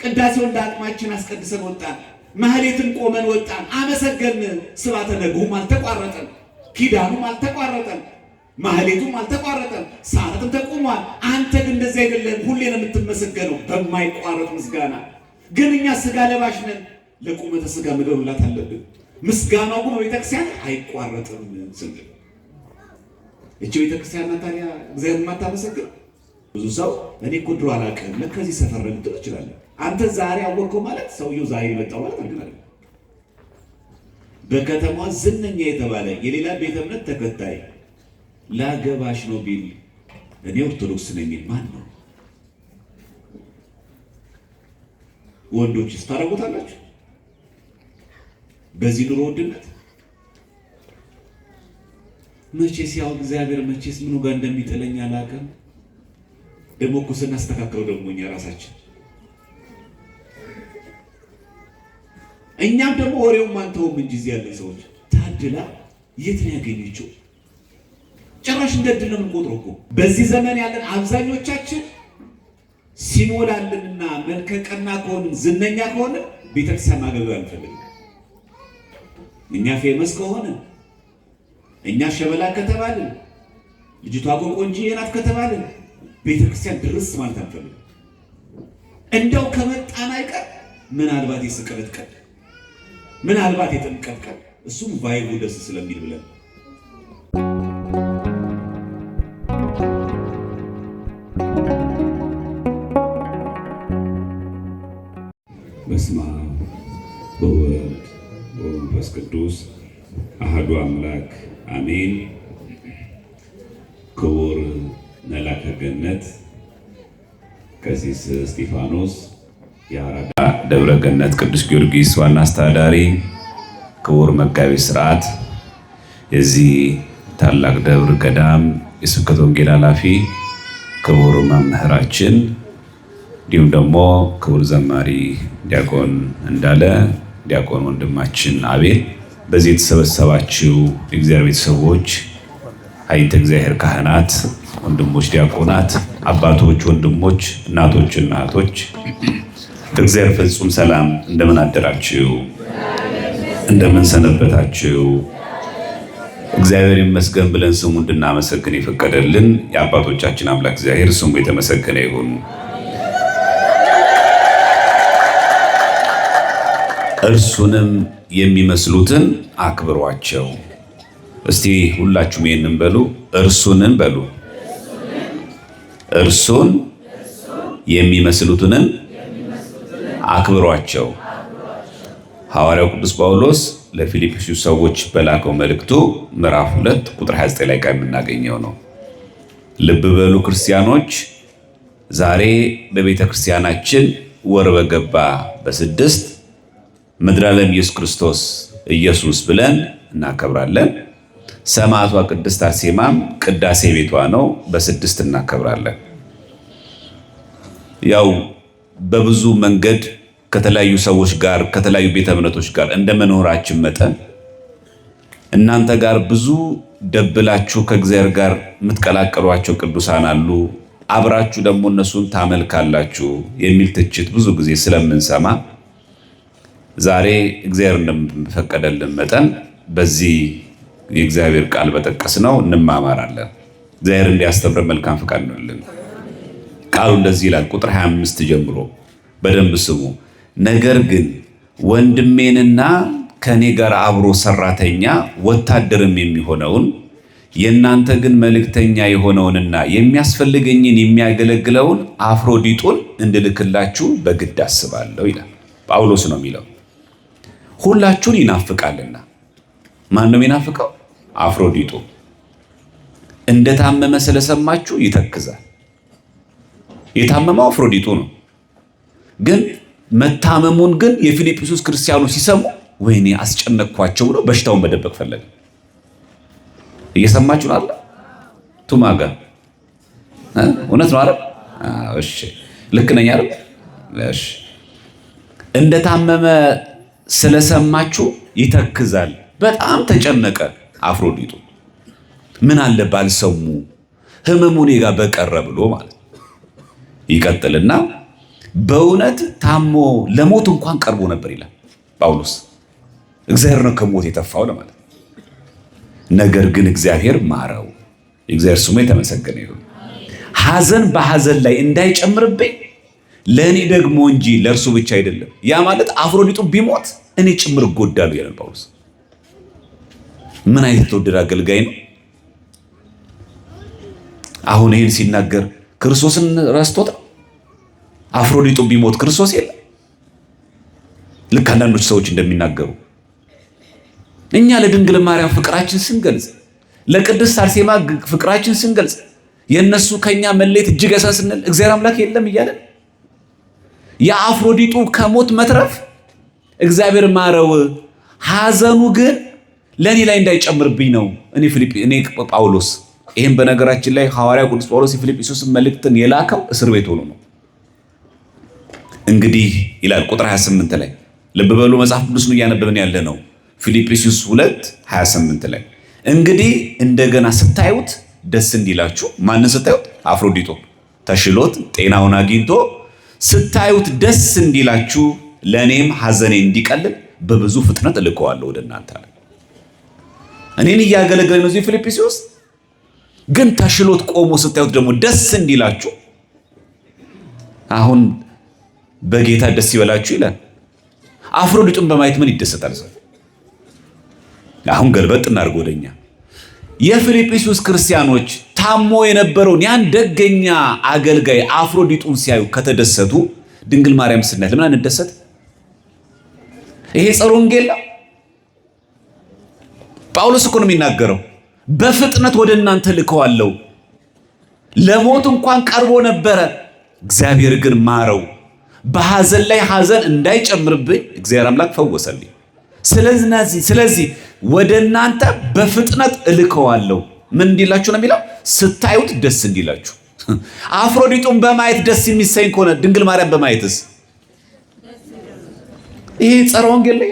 ቅዳሴውን እንደ አቅማችን አስቀድሰን ወጣን። ማህሌትን ቆመን ወጣን። አመሰገን። ስብሐተ ነግሁም አልተቋረጠም፣ ኪዳኑም አልተቋረጠም፣ ማህሌቱም አልተቋረጠም፣ ሰዓታትም ተቆሟል። አንተ ግን እንደዚህ አይደለም፣ ሁሌ ነው የምትመሰገነው በማይቋረጥ ምስጋና። ግን እኛ ስጋ ለባሽ ነን፣ ለቁመተ ስጋ ምግብ መብላት አለብን። ምስጋናው ግን በቤተክርስቲያን አይቋረጥም ስንል እቺ ቤተክርስቲያን ናት ታዲያ እግዚአብሔር የማታመሰግን? ብዙ ሰው እኔ እኮ ድሮ አላውቅም ለካ እዚህ ሰፈር ነው ልትል ትችላለህ። አንተ ዛሬ አወቅከው ማለት ሰውየው ዛሬ የመጣው ማለት አይደለም። በከተማዋ ዝነኛ የተባለ የሌላ ቤተ እምነት ተከታይ ላገባሽ ነው ቢል እኔ ኦርቶዶክስ ነኝ የሚል ማን ነው? ወንዶችስ ታደርጉታላችሁ? በዚህ ኑሮ ውድነት መቼስ ያው እግዚአብሔር መቼስ ምኑ ጋር እንደሚጥለኝ አላውቅም። ደግሞ እኮ ስናስተካክለው ደግሞ እኛ ራሳችን እኛም ደግሞ ወሬውም አንተውም እንጂ እዚህ ያለን ሰዎች ታድላ የት ነው ያገኘችው? ጭራሽ እንደ ዕድል ነው የምንቆጥረው እኮ። በዚህ ዘመን ያለን አብዛኞቻችን ሲሞላልንና መልከ ቀና ከሆንን ዝነኛ ከሆንን ቤተክርስቲያን ማገልገል አንፈልግም። እኛ famous ከሆንን፣ እኛ ሸበላ ከተባልን፣ ልጅቷ እኮ ቆንጆዬ ናት ከተባልን ቤተክርስቲያን ድርስ ማለት አንፈልግም። እንደው ከመጣን አይቀር ምናልባት የስቅለት ቀን፣ ምናልባት የጥምቀት ቀን፣ እሱም vibe ኡ ደስ ስለሚል ብለን። በስመ አብ ወወልድ ወመንፈስ ቅዱስ አሐዱ አምላክ አሜን። ክቡር መላከ ገነት ቀሲስ እስጢፋኖስ የአራዳ ደብረ ገነት ቅዱስ ጊዮርጊስ ዋና አስተዳዳሪ፣ ክቡር መጋቤ ሥርዓት የዚህ ታላቅ ደብር ገዳም የስብከተ ወንጌል ኃላፊ ክቡር መምህራችን፣ እንዲሁም ደግሞ ክቡር ዘማሪ ዲያቆን እንዳለ፣ ዲያቆን ወንድማችን አቤል፣ በዚህ የተሰበሰባችሁ የእግዚአብሔር ቤተሰቦች፣ አይንተ እግዚአብሔር ካህናት፣ ወንድሞች ዲያቆናት፣ አባቶች፣ ወንድሞች፣ እናቶች እና እህቶች፣ በእግዚአብሔር ፍጹም ሰላም እንደምን አደራችሁ? እንደምን ሰነበታችሁ? እግዚአብሔር ይመስገን ብለን ስሙ እንድናመሰግን የፈቀደልን የአባቶቻችን አምላክ እግዚአብሔር ስሙ የተመሰገነ ይሁን። እርሱንም የሚመስሉትን አክብሯቸው። እስቲ ሁላችሁም ይሄንን በሉ። እርሱንም በሉ። እርሱን የሚመስሉትንም አክብሯቸው። ሐዋርያው ቅዱስ ጳውሎስ ለፊልጵስዩስ ሰዎች በላከው መልእክቱ ምዕራፍ 2 ቁጥር 29 ላይ ቃል የምናገኘው ነው። ልብ በሉ ክርስቲያኖች፣ ዛሬ በቤተ ክርስቲያናችን ወር በገባ በ6 ምድረ ዓለም ኢየሱስ ክርስቶስ ኢየሱስ ብለን እናከብራለን። ሰማዕቷ ቅድስት አርሴማም ቅዳሴ ቤቷ ነው፣ በ6 እናከብራለን። ያው በብዙ መንገድ ከተለያዩ ሰዎች ጋር ከተለያዩ ቤተ እምነቶች ጋር እንደ መኖራችን መጠን እናንተ ጋር ብዙ ደብላችሁ ከእግዚአብሔር ጋር የምትቀላቀሏቸው ቅዱሳን አሉ፣ አብራችሁ ደግሞ እነሱን ታመልካላችሁ የሚል ትችት ብዙ ጊዜ ስለምንሰማ ዛሬ እግዚአብሔር እንደፈቀደልን መጠን በዚህ የእግዚአብሔር ቃል በጠቀስነው እንማማራለን። እግዚአብሔር እንዲያስተምረን መልካም ፈቃድ ነውልን። ቃሉ እንደዚህ ይላል፣ ቁጥር 25 ጀምሮ በደንብ ስሙ። ነገር ግን ወንድሜንና ከኔ ጋር አብሮ ሰራተኛ ወታደርም የሚሆነውን የእናንተ ግን መልእክተኛ የሆነውንና የሚያስፈልገኝን የሚያገለግለውን አፍሮዲጡን እንድልክላችሁ በግድ አስባለሁ ይላል። ጳውሎስ ነው የሚለው። ሁላችሁን ይናፍቃልና። ማን ነው የሚናፍቀው? አፍሮዲጡ። እንደታመመ ስለሰማችሁ ይተክዛል። የታመመው አፍሮዲጡ ነው። ግን መታመሙን ግን የፊልጵስዩስ ክርስቲያኑ ሲሰሙ ወይኔ አስጨነቅኳቸው ብሎ በሽታውን መደበቅ ፈለገ። እየሰማችሁ ነው አለ ቱማጋ እውነት ነው አይደል? እሺ ልክ ነኝ አይደል? እሺ እንደታመመ ስለሰማችሁ ይተክዛል። በጣም ተጨነቀ አፍሮዲጡ። ምን አለ ባልሰሙ ህመሙ እኔ ጋር በቀረ ብሎ ማለት ይቀጥልና በእውነት ታሞ ለሞት እንኳን ቀርቦ ነበር ይላል ጳውሎስ። እግዚአብሔር ነው ከሞት የተፋው ለማለት። ነገር ግን እግዚአብሔር ማረው። የእግዚአብሔር ስሙ የተመሰገነ ይሁን። ሐዘን በሐዘን ላይ እንዳይጨምርብኝ ለእኔ ደግሞ እንጂ ለእርሱ ብቻ አይደለም። ያ ማለት አፍሮዲጡ ቢሞት እኔ ጭምር እጎዳለሁ ይላል ጳውሎስ። ምን አይነት የተወደደ አገልጋይ ነው! አሁን ይህን ሲናገር ክርስቶስን ረስቶት አፍሮዲጡ ቢሞት ክርስቶስ የለም። ልክ አንዳንዶች ሰዎች እንደሚናገሩ እኛ ለድንግል ማርያም ፍቅራችን ስንገልጽ፣ ለቅድስት አርሴማ ፍቅራችን ስንገልጽ የእነሱ ከኛ መለየት እጅግ ያሳዝናል ስንል እግዚአብሔር አምላክ የለም እያለን የአፍሮዲጡ ከሞት መትረፍ እግዚአብሔር ማረው፣ ሐዘኑ ግን ለእኔ ላይ እንዳይጨምርብኝ ነው። እኔ ፊልጵ እኔ ጳውሎስ ይህም በነገራችን ላይ ሐዋርያው ቅዱስ ጳውሎስ የፊልጵስዩስን መልእክትን የላከው እስር ቤት ሆኖ ነው። እንግዲህ ይላል ቁጥር 28 ላይ ልብ በሉ፣ መጽሐፍ ቅዱስ ነው እያነበብን ያለ ነው። ፊልጵስዩስ 2 28 ላይ እንግዲህ እንደገና ስታዩት ደስ እንዲላችሁ፣ ማንን ስታዩት? አፍሮዲጦ ተሽሎት ጤናውን አግኝቶ ስታዩት ደስ እንዲላችሁ ለእኔም ሐዘኔ እንዲቀልል በብዙ ፍጥነት እልከዋለሁ ወደ እናንተ አለ። እኔን እያገለገለ ነው እዚህ ፊልጵስዩስ፣ ግን ተሽሎት ቆሞ ስታዩት ደግሞ ደስ እንዲላችሁ አሁን በጌታ ደስ ይበላችሁ ይላል። አፍሮዲጡን በማየት ምን ይደሰታል ሰው? አሁን ገልበጥ እናድርግ ወደኛ። የፊልጵስዩስ ክርስቲያኖች ታሞ የነበረውን ያን ደገኛ አገልጋይ አፍሮዲጡን ሲያዩ ከተደሰቱ ድንግል ማርያም ስናያት ለምን አንደሰት? ይሄ ጸረ ወንጌል ነው። ጳውሎስ እኮ ነው የሚናገረው። በፍጥነት ወደ እናንተ ልከዋለሁ፣ ለሞት እንኳን ቀርቦ ነበረ፣ እግዚአብሔር ግን ማረው። በሐዘን ላይ ሐዘን እንዳይጨምርብኝ እግዚአብሔር አምላክ ፈወሰልኝ። ስለዚህ ወደ እናንተ በፍጥነት እልከዋለሁ። ምን እንዲላችሁ ነው የሚለው? ስታዩት ደስ እንዲላችሁ። አፍሮዲጡን በማየት ደስ የሚሰኝ ከሆነ ድንግል ማርያም በማየትስ? ይሄ ጸረ ወንጌል ላይ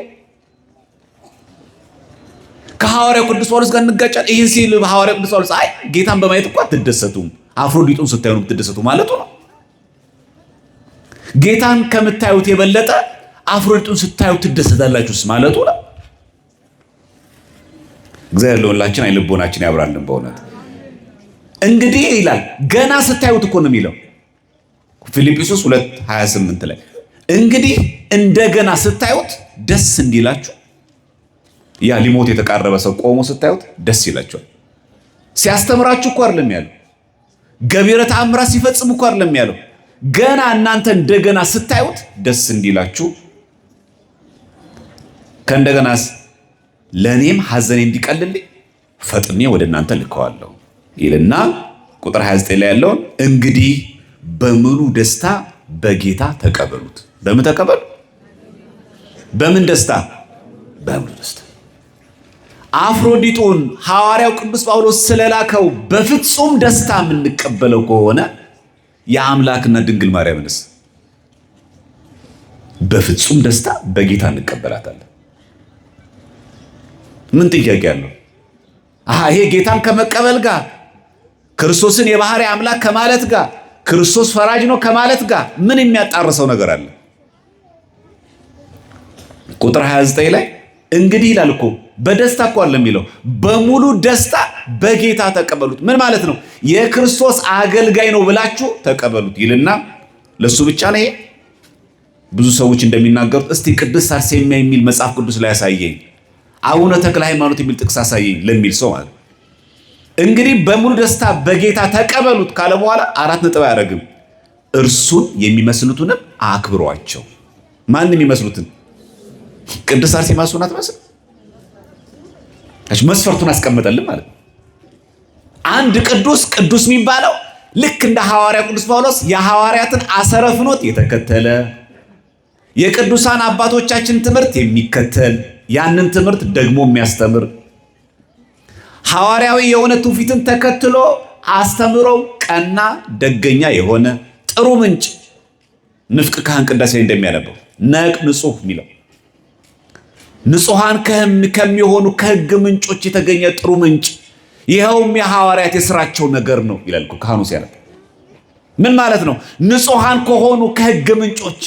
ከሐዋርያው ቅዱስ ጳውሎስ ጋር እንጋጫል። ይህን ሲል ሐዋርያው ቅዱስ ጳውሎስ አይ ጌታን በማየት እኮ አትደሰቱም፣ አፍሮዲጡን ስታዩ ነው የምትደሰቱ ማለቱ ነው። ጌታን ከምታዩት የበለጠ አፍሮዲጡን ስታዩ ትደሰታላችሁስ ማለቱ ነው። እግዚአብሔር ለሁላችን ዓይነ ልቦናችን ያብራልን። በእውነት እንግዲህ ይላል ገና ስታዩት እኮ ነው የሚለው ፊልጵስዩስ 2:28 ላይ እንግዲህ እንደገና ስታዩት ደስ እንዲላችሁ። ያ ሊሞት የተቃረበ ሰው ቆሞ ስታዩት ደስ ይላችኋል። ሲያስተምራችሁ እኮ አይደለም ያለው፣ ገቢረ ተአምራት ሲፈጽም እኮ አይደለም ያለው። ገና እናንተ እንደገና ስታዩት ደስ እንዲላችሁ ከእንደገናስ ለእኔም ሐዘኔ እንዲቀልልኝ ፈጥኔ ወደ እናንተ ልከዋለሁ ይልና ቁጥር 29 ላይ ያለውን እንግዲህ በምኑ ደስታ በጌታ ተቀበሉት። በምን ተቀበሉ? በምን ደስታ? በምኑ ደስታ። አፍሮዲጡን ሐዋርያው ቅዱስ ጳውሎስ ስለላከው በፍጹም ደስታ የምንቀበለው ከሆነ የአምላክና ድንግል ማርያምንስ በፍጹም ደስታ በጌታ እንቀበላታለን። ምን ጥያቄ አለው? አሃ ይሄ ጌታን ከመቀበል ጋር ክርስቶስን የባህሪ አምላክ ከማለት ጋር ክርስቶስ ፈራጅ ነው ከማለት ጋር ምን የሚያጣርሰው ነገር አለ? ቁጥር 29 ላይ እንግዲህ ይላል እኮ በደስታ እኮ አለ የሚለው በሙሉ ደስታ በጌታ ተቀበሉት። ምን ማለት ነው? የክርስቶስ አገልጋይ ነው ብላችሁ ተቀበሉት ይልና ለሱ ብቻ ነው ይሄ። ብዙ ሰዎች እንደሚናገሩት እስቲ ቅድስት አርሴማ የሚል መጽሐፍ ቅዱስ ላይ ያሳየኝ፣ አቡነ ተክለ ሃይማኖት የሚል ጥቅስ አሳየኝ ለሚል ሰው ማለት እንግዲህ በሙሉ ደስታ በጌታ ተቀበሉት ካለ በኋላ አራት ነጥብ አያደርግም። እርሱን የሚመስሉትንም አክብሯቸው። ማን የሚመስሉትን? ቅድስት አርሴማ እሱን አትመስል? መስፈርቱን አስቀመጠልን ማለት ነው። አንድ ቅዱስ ቅዱስ የሚባለው ልክ እንደ ሐዋርያ ቅዱስ ጳውሎስ የሐዋርያትን አሰረ ፍኖት የተከተለ የቅዱሳን አባቶቻችን ትምህርት የሚከተል ያንን ትምህርት ደግሞ የሚያስተምር ሐዋርያዊ የሆነ ትውፊትን ተከትሎ አስተምሮው ቀና ደገኛ የሆነ ጥሩ ምንጭ ንፍቅ ካህን ቅዳሴ እንደሚያነበው ነቅ ንጹሕ የሚለው ንጹሐን ከሚሆኑ ከሕግ ምንጮች የተገኘ ጥሩ ምንጭ ይኸውም የሐዋርያት የስራቸው ነገር ነው ይላል ካህኑ ሲያነብ። ምን ማለት ነው? ንጹሐን ከሆኑ ከሕግ ምንጮች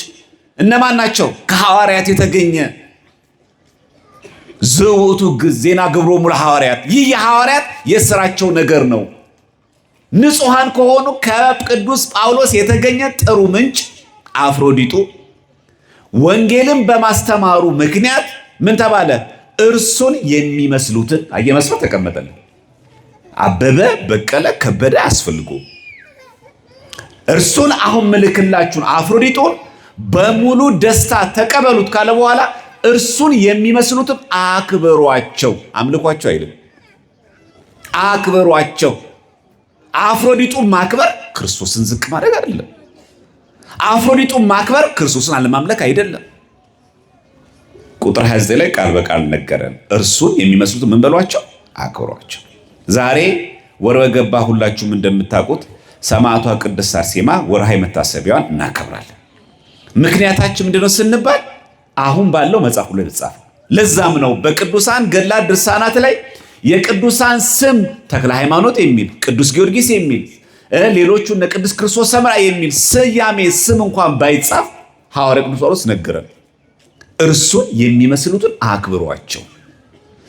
እነማን ናቸው? ከሐዋርያት የተገኘ ዝውእቱ ዜና ግብሮሙ ለሐዋርያት፣ ይህ የሐዋርያት የስራቸው ነገር ነው። ንጹሐን ከሆኑ ከቅዱስ ጳውሎስ የተገኘ ጥሩ ምንጭ አፍሮዲጡ ወንጌልን በማስተማሩ ምክንያት ምን ተባለ? እርሱን የሚመስሉትን አየመስሎ ተቀመጠልን። አበበ በቀለ ከበደ አያስፈልጉ። እርሱን አሁን ምልክላችሁን አፍሮዲጡን በሙሉ ደስታ ተቀበሉት ካለ በኋላ እርሱን የሚመስሉትን አክብሯቸው። አምልኳቸው አይልም፣ አክብሯቸው። አፍሮዲጡን ማክበር ክርስቶስን ዝቅ ማድረግ አይደለም። አፍሮዲጡን ማክበር ክርስቶስን አለማምለክ አይደለም። ቁጥር 29 ላይ ቃል በቃል ነገረን። እርሱን የሚመስሉትን ምን በሏቸው? አክብሯቸው። ዛሬ ወር በገባ ሁላችሁም እንደምታውቁት ሰማዕቷ ቅድስት አርሴማ ወርሃዊ መታሰቢያዋን እናከብራለን። ምክንያታችን ምንድነው ስንባል አሁን ባለው መጽሐፍ ሁሉ የተጻፈው። ለዛም ነው በቅዱሳን ገድላት ድርሳናት ላይ የቅዱሳን ስም ተክለ ሃይማኖት የሚል ቅዱስ ጊዮርጊስ የሚል ሌሎቹ እነ ቅዱስ ክርስቶስ ሰምራ የሚል ስያሜ ስም እንኳን ባይጻፍ ሐዋርያ ቅዱስ ጳውሎስ ነገረን። እርሱን የሚመስሉትን አክብሯቸው።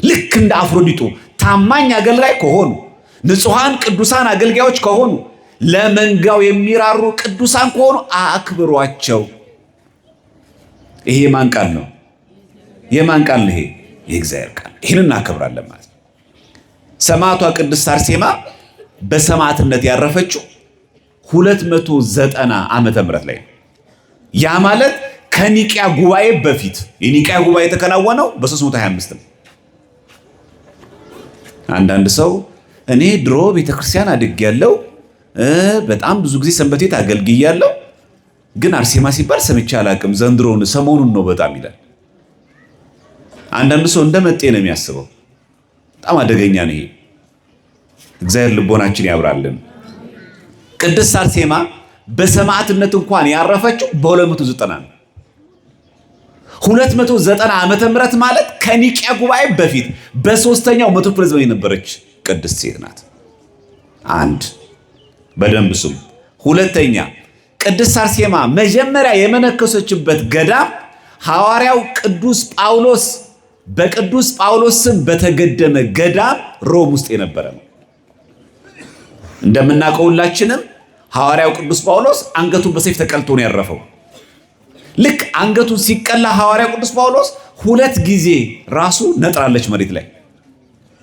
ልክ እንደ አፍሮዲጡ ታማኝ አገልጋይ ከሆኑ ንጹሐን ቅዱሳን አገልጋዮች ከሆኑ ለመንጋው የሚራሩ ቅዱሳን ከሆኑ አክብሯቸው። ይሄ የማን ቃል ነው? የማን ቃል ነው? ይሄ የእግዚአብሔር ቃል። ይህን እናከብራለን ማለት ነው። ሰማዕቷ ቅድስት አርሴማ በሰማዕትነት ያረፈችው 290 ዓመተ ምህረት ላይ ነው። ያ ማለት ከኒቂያ ጉባኤ በፊት። የኒቂያ ጉባኤ የተከናወነው በ325 ነው። አንዳንድ ሰው እኔ ድሮ ቤተክርስቲያን አድጌያለሁ፣ በጣም ብዙ ጊዜ ሰንበት ቤት አገልግያለሁ፣ ግን አርሴማ ሲባል ሰምቼ አላቅም፣ ዘንድሮውን ሰሞኑን ነው በጣም ይላል። አንዳንድ ሰው እንደ መጤ ነው የሚያስበው። በጣም አደገኛ ነው ይሄ። እግዚአብሔር ልቦናችን ያብራልን። ቅድስት አርሴማ በሰማዕትነት እንኳን ያረፈችው በ290 ነው። 290 ዓመተ ምህረት ማለት ከኒቂያ ጉባኤ በፊት በሶስተኛው መቶ ክፍለ ዘመን የነበረች ቅድስት ሴት ናት። አንድ በደንብ ስሙ። ሁለተኛ ቅድስት አርሴማ መጀመሪያ የመነኮሰችበት ገዳም ሐዋርያው ቅዱስ ጳውሎስ በቅዱስ ጳውሎስ ስም በተገደመ ገዳም ሮም ውስጥ የነበረ ነው። እንደምናውቀው ሁላችንም ሐዋርያው ቅዱስ ጳውሎስ አንገቱን በሰይፍ ተቀልቶ ነው ያረፈው። ልክ አንገቱን ሲቀላ ሐዋርያው ቅዱስ ጳውሎስ ሁለት ጊዜ ራሱ ነጥራለች መሬት ላይ።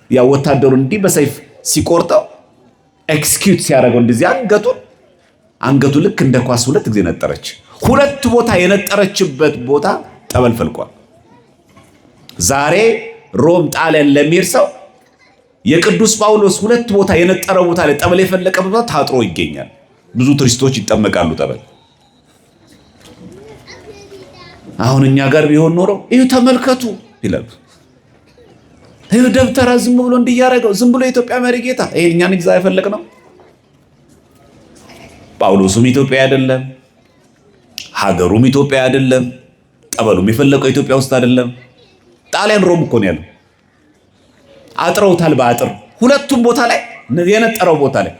ያው ወታደሩ እንዲህ በሰይፍ ሲቆርጠው execute ሲያደርገው እንደዚህ አንገቱን አንገቱ ልክ እንደ ኳስ ሁለት ጊዜ ነጠረች። ሁለት ቦታ የነጠረችበት ቦታ ጠበል ፈልቋል። ዛሬ ሮም ጣሊያን ለሚሄድ ሰው የቅዱስ ጳውሎስ ሁለት ቦታ የነጠረው ቦታ ላይ ጠበል የፈለቀበት ቦታ ታጥሮ ይገኛል። ብዙ ቱሪስቶች ይጠመቃሉ ጠበል። አሁን እኛ ጋር ቢሆን ኖሮ ይሁ ተመልከቱ ይላሉ። ይሁ ደብተራ ዝም ብሎ እንዲያረገው ዝም ብሎ የኢትዮጵያ መሪ ጌታ ይሄ እኛን ግዛ የፈለቅ ነው። ጳውሎስም ኢትዮጵያ አይደለም፣ ሀገሩም ኢትዮጵያ አይደለም፣ ጠበሉም የፈለቀው ኢትዮጵያ ውስጥ አይደለም። ጣሊያን ሮም እኮ ነው ያለው። አጥረውታል በአጥር ሁለቱም ቦታ ላይ የነጠረው ቦታ ላይ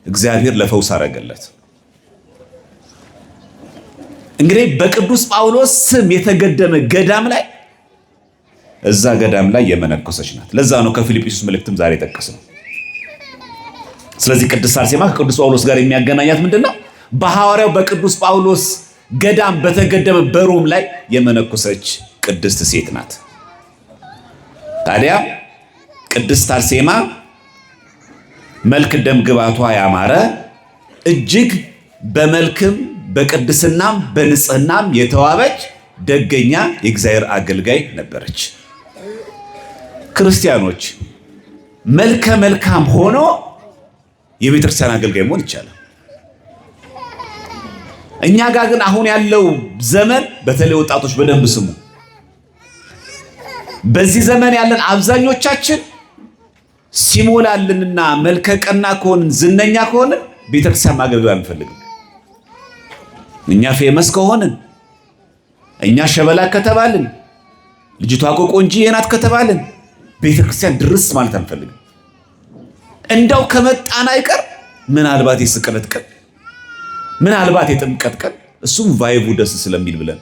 እግዚአብሔር ለፈውስ አደረገለት። እንግዲህ በቅዱስ ጳውሎስ ስም የተገደመ ገዳም ላይ እዛ ገዳም ላይ የመነኮሰች ናት። ለዛ ነው ከፊልጵስዩስ መልእክትም ዛሬ ጠቀስነው። ስለዚህ ቅድስት አርሴማ ከቅዱስ ጳውሎስ ጋር የሚያገናኛት ምንድን ነው? በሐዋርያው በቅዱስ ጳውሎስ ገዳም በተገደመ በሮም ላይ የመነኮሰች ቅድስት ሴት ናት። ታዲያ ቅድስት አርሴማ መልክ ደም ግባቷ ያማረ እጅግ በመልክም በቅድስናም በንጽህናም የተዋበች ደገኛ የእግዚአብሔር አገልጋይ ነበረች። ክርስቲያኖች መልከ መልካም ሆኖ የቤተክርስቲያን አገልጋይ መሆን ይቻላል። እኛ ጋር ግን አሁን ያለው ዘመን በተለይ ወጣቶች በደንብ ስሙ። በዚህ ዘመን ያለን አብዛኞቻችን ሲሞላልንና መልከ ቀና ከሆንን ዝነኛ ከሆንን ቤተክርስቲያን ማገልገል አንፈልግም። እኛ famous ከሆንን፣ እኛ ሸበላ ከተባልን፣ ልጅቷ እኮ ቆንጂዬ ናት ከተባልን ቤተክርስቲያን ድርስ ማለት አንፈልግም። እንደው ከመጣን አይቀር ምናልባት የስቅለት ቀን ምናልባት የጥምቀት ቀን እሱም vibe ኡ ደስ ስለሚል ብለን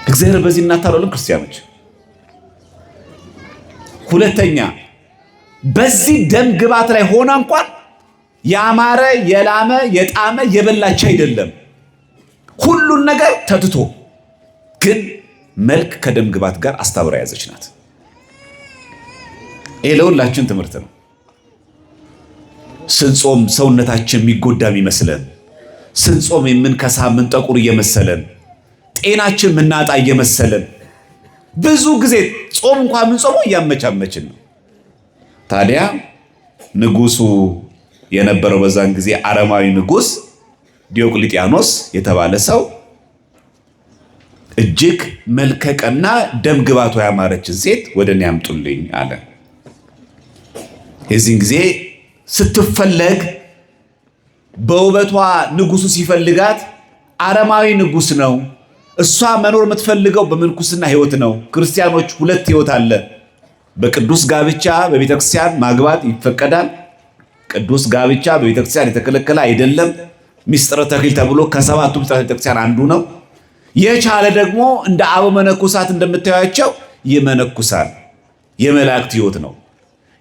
እግዚአብሔር በዚህ እናታለለን ክርስቲያኖች። ሁለተኛ በዚህ ደም ግባት ላይ ሆና እንኳን ያማረ የላመ የጣመ የበላች አይደለም። ሁሉን ነገር ተትቶ ግን መልክ ከደም ግባት ጋር አስታብራ የያዘች ናት። ይሄ ለሁላችን ትምህርት ነው። ስንጾም ሰውነታችን የሚጎዳ የሚመስለን፣ ስንጾም የምንከሳ የምንጠቁር እየመሰለን፣ ጤናችን የምናጣ እየመሰለን ብዙ ጊዜ ጾም እንኳን የምንጾመው እያመቻመችን ነው። ታዲያ ንጉሱ የነበረው በዛን ጊዜ አረማዊ ንጉስ ዲዮቅሊጥያኖስ የተባለ ሰው እጅግ መልከቀና ደም ግባቷ ያማረችን ሴት ወደ እኔ ያምጡልኝ አለ። የዚህን ጊዜ ስትፈለግ በውበቷ ንጉሱ ሲፈልጋት አረማዊ ንጉስ ነው። እሷ መኖር የምትፈልገው በምንኩስና ህይወት ነው። ክርስቲያኖች ሁለት ህይወት አለ። በቅዱስ ጋብቻ በቤተክርስቲያን ማግባት ይፈቀዳል። ቅዱስ ጋብቻ በቤተክርስቲያን የተከለከለ አይደለም። ሚስጥረ ተክሊል ተብሎ ከሰባቱ ምስጢራተ ቤተክርስቲያን አንዱ ነው። የቻለ ደግሞ እንደ አበ መነኮሳት እንደምታያቸው ይመነኩሳል። የመላእክት ህይወት ነው።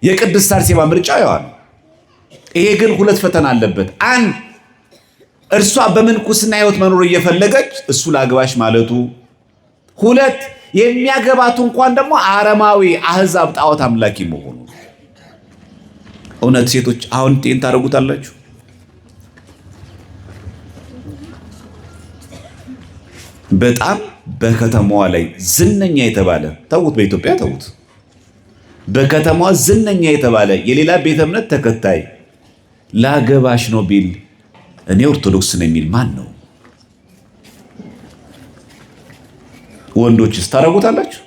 የቅድስት አርሴማ ምርጫ ያዋ ነው። ይሄ ግን ሁለት ፈተና አለበት። አንድ እርሷ በምንኩስና ህይወት መኖር እየፈለገች እሱ ላግባሽ ማለቱ፣ ሁለት የሚያገባቱ እንኳን ደግሞ አረማዊ አህዛብ ጣዖት አምላኪ መሆኑ። እውነት ሴቶች አሁን ጤን ታደርጉታላችሁ? በጣም በከተማዋ ላይ ዝነኛ የተባለ ተዉት፣ በኢትዮጵያ ተዉት፣ በከተማዋ ዝነኛ የተባለ የሌላ ቤተ እምነት ተከታይ ላገባሽ ነው ቢል እኔ ኦርቶዶክስ ነው የሚል ማን ነው? ወንዶችስ ታደርጉታላችሁ?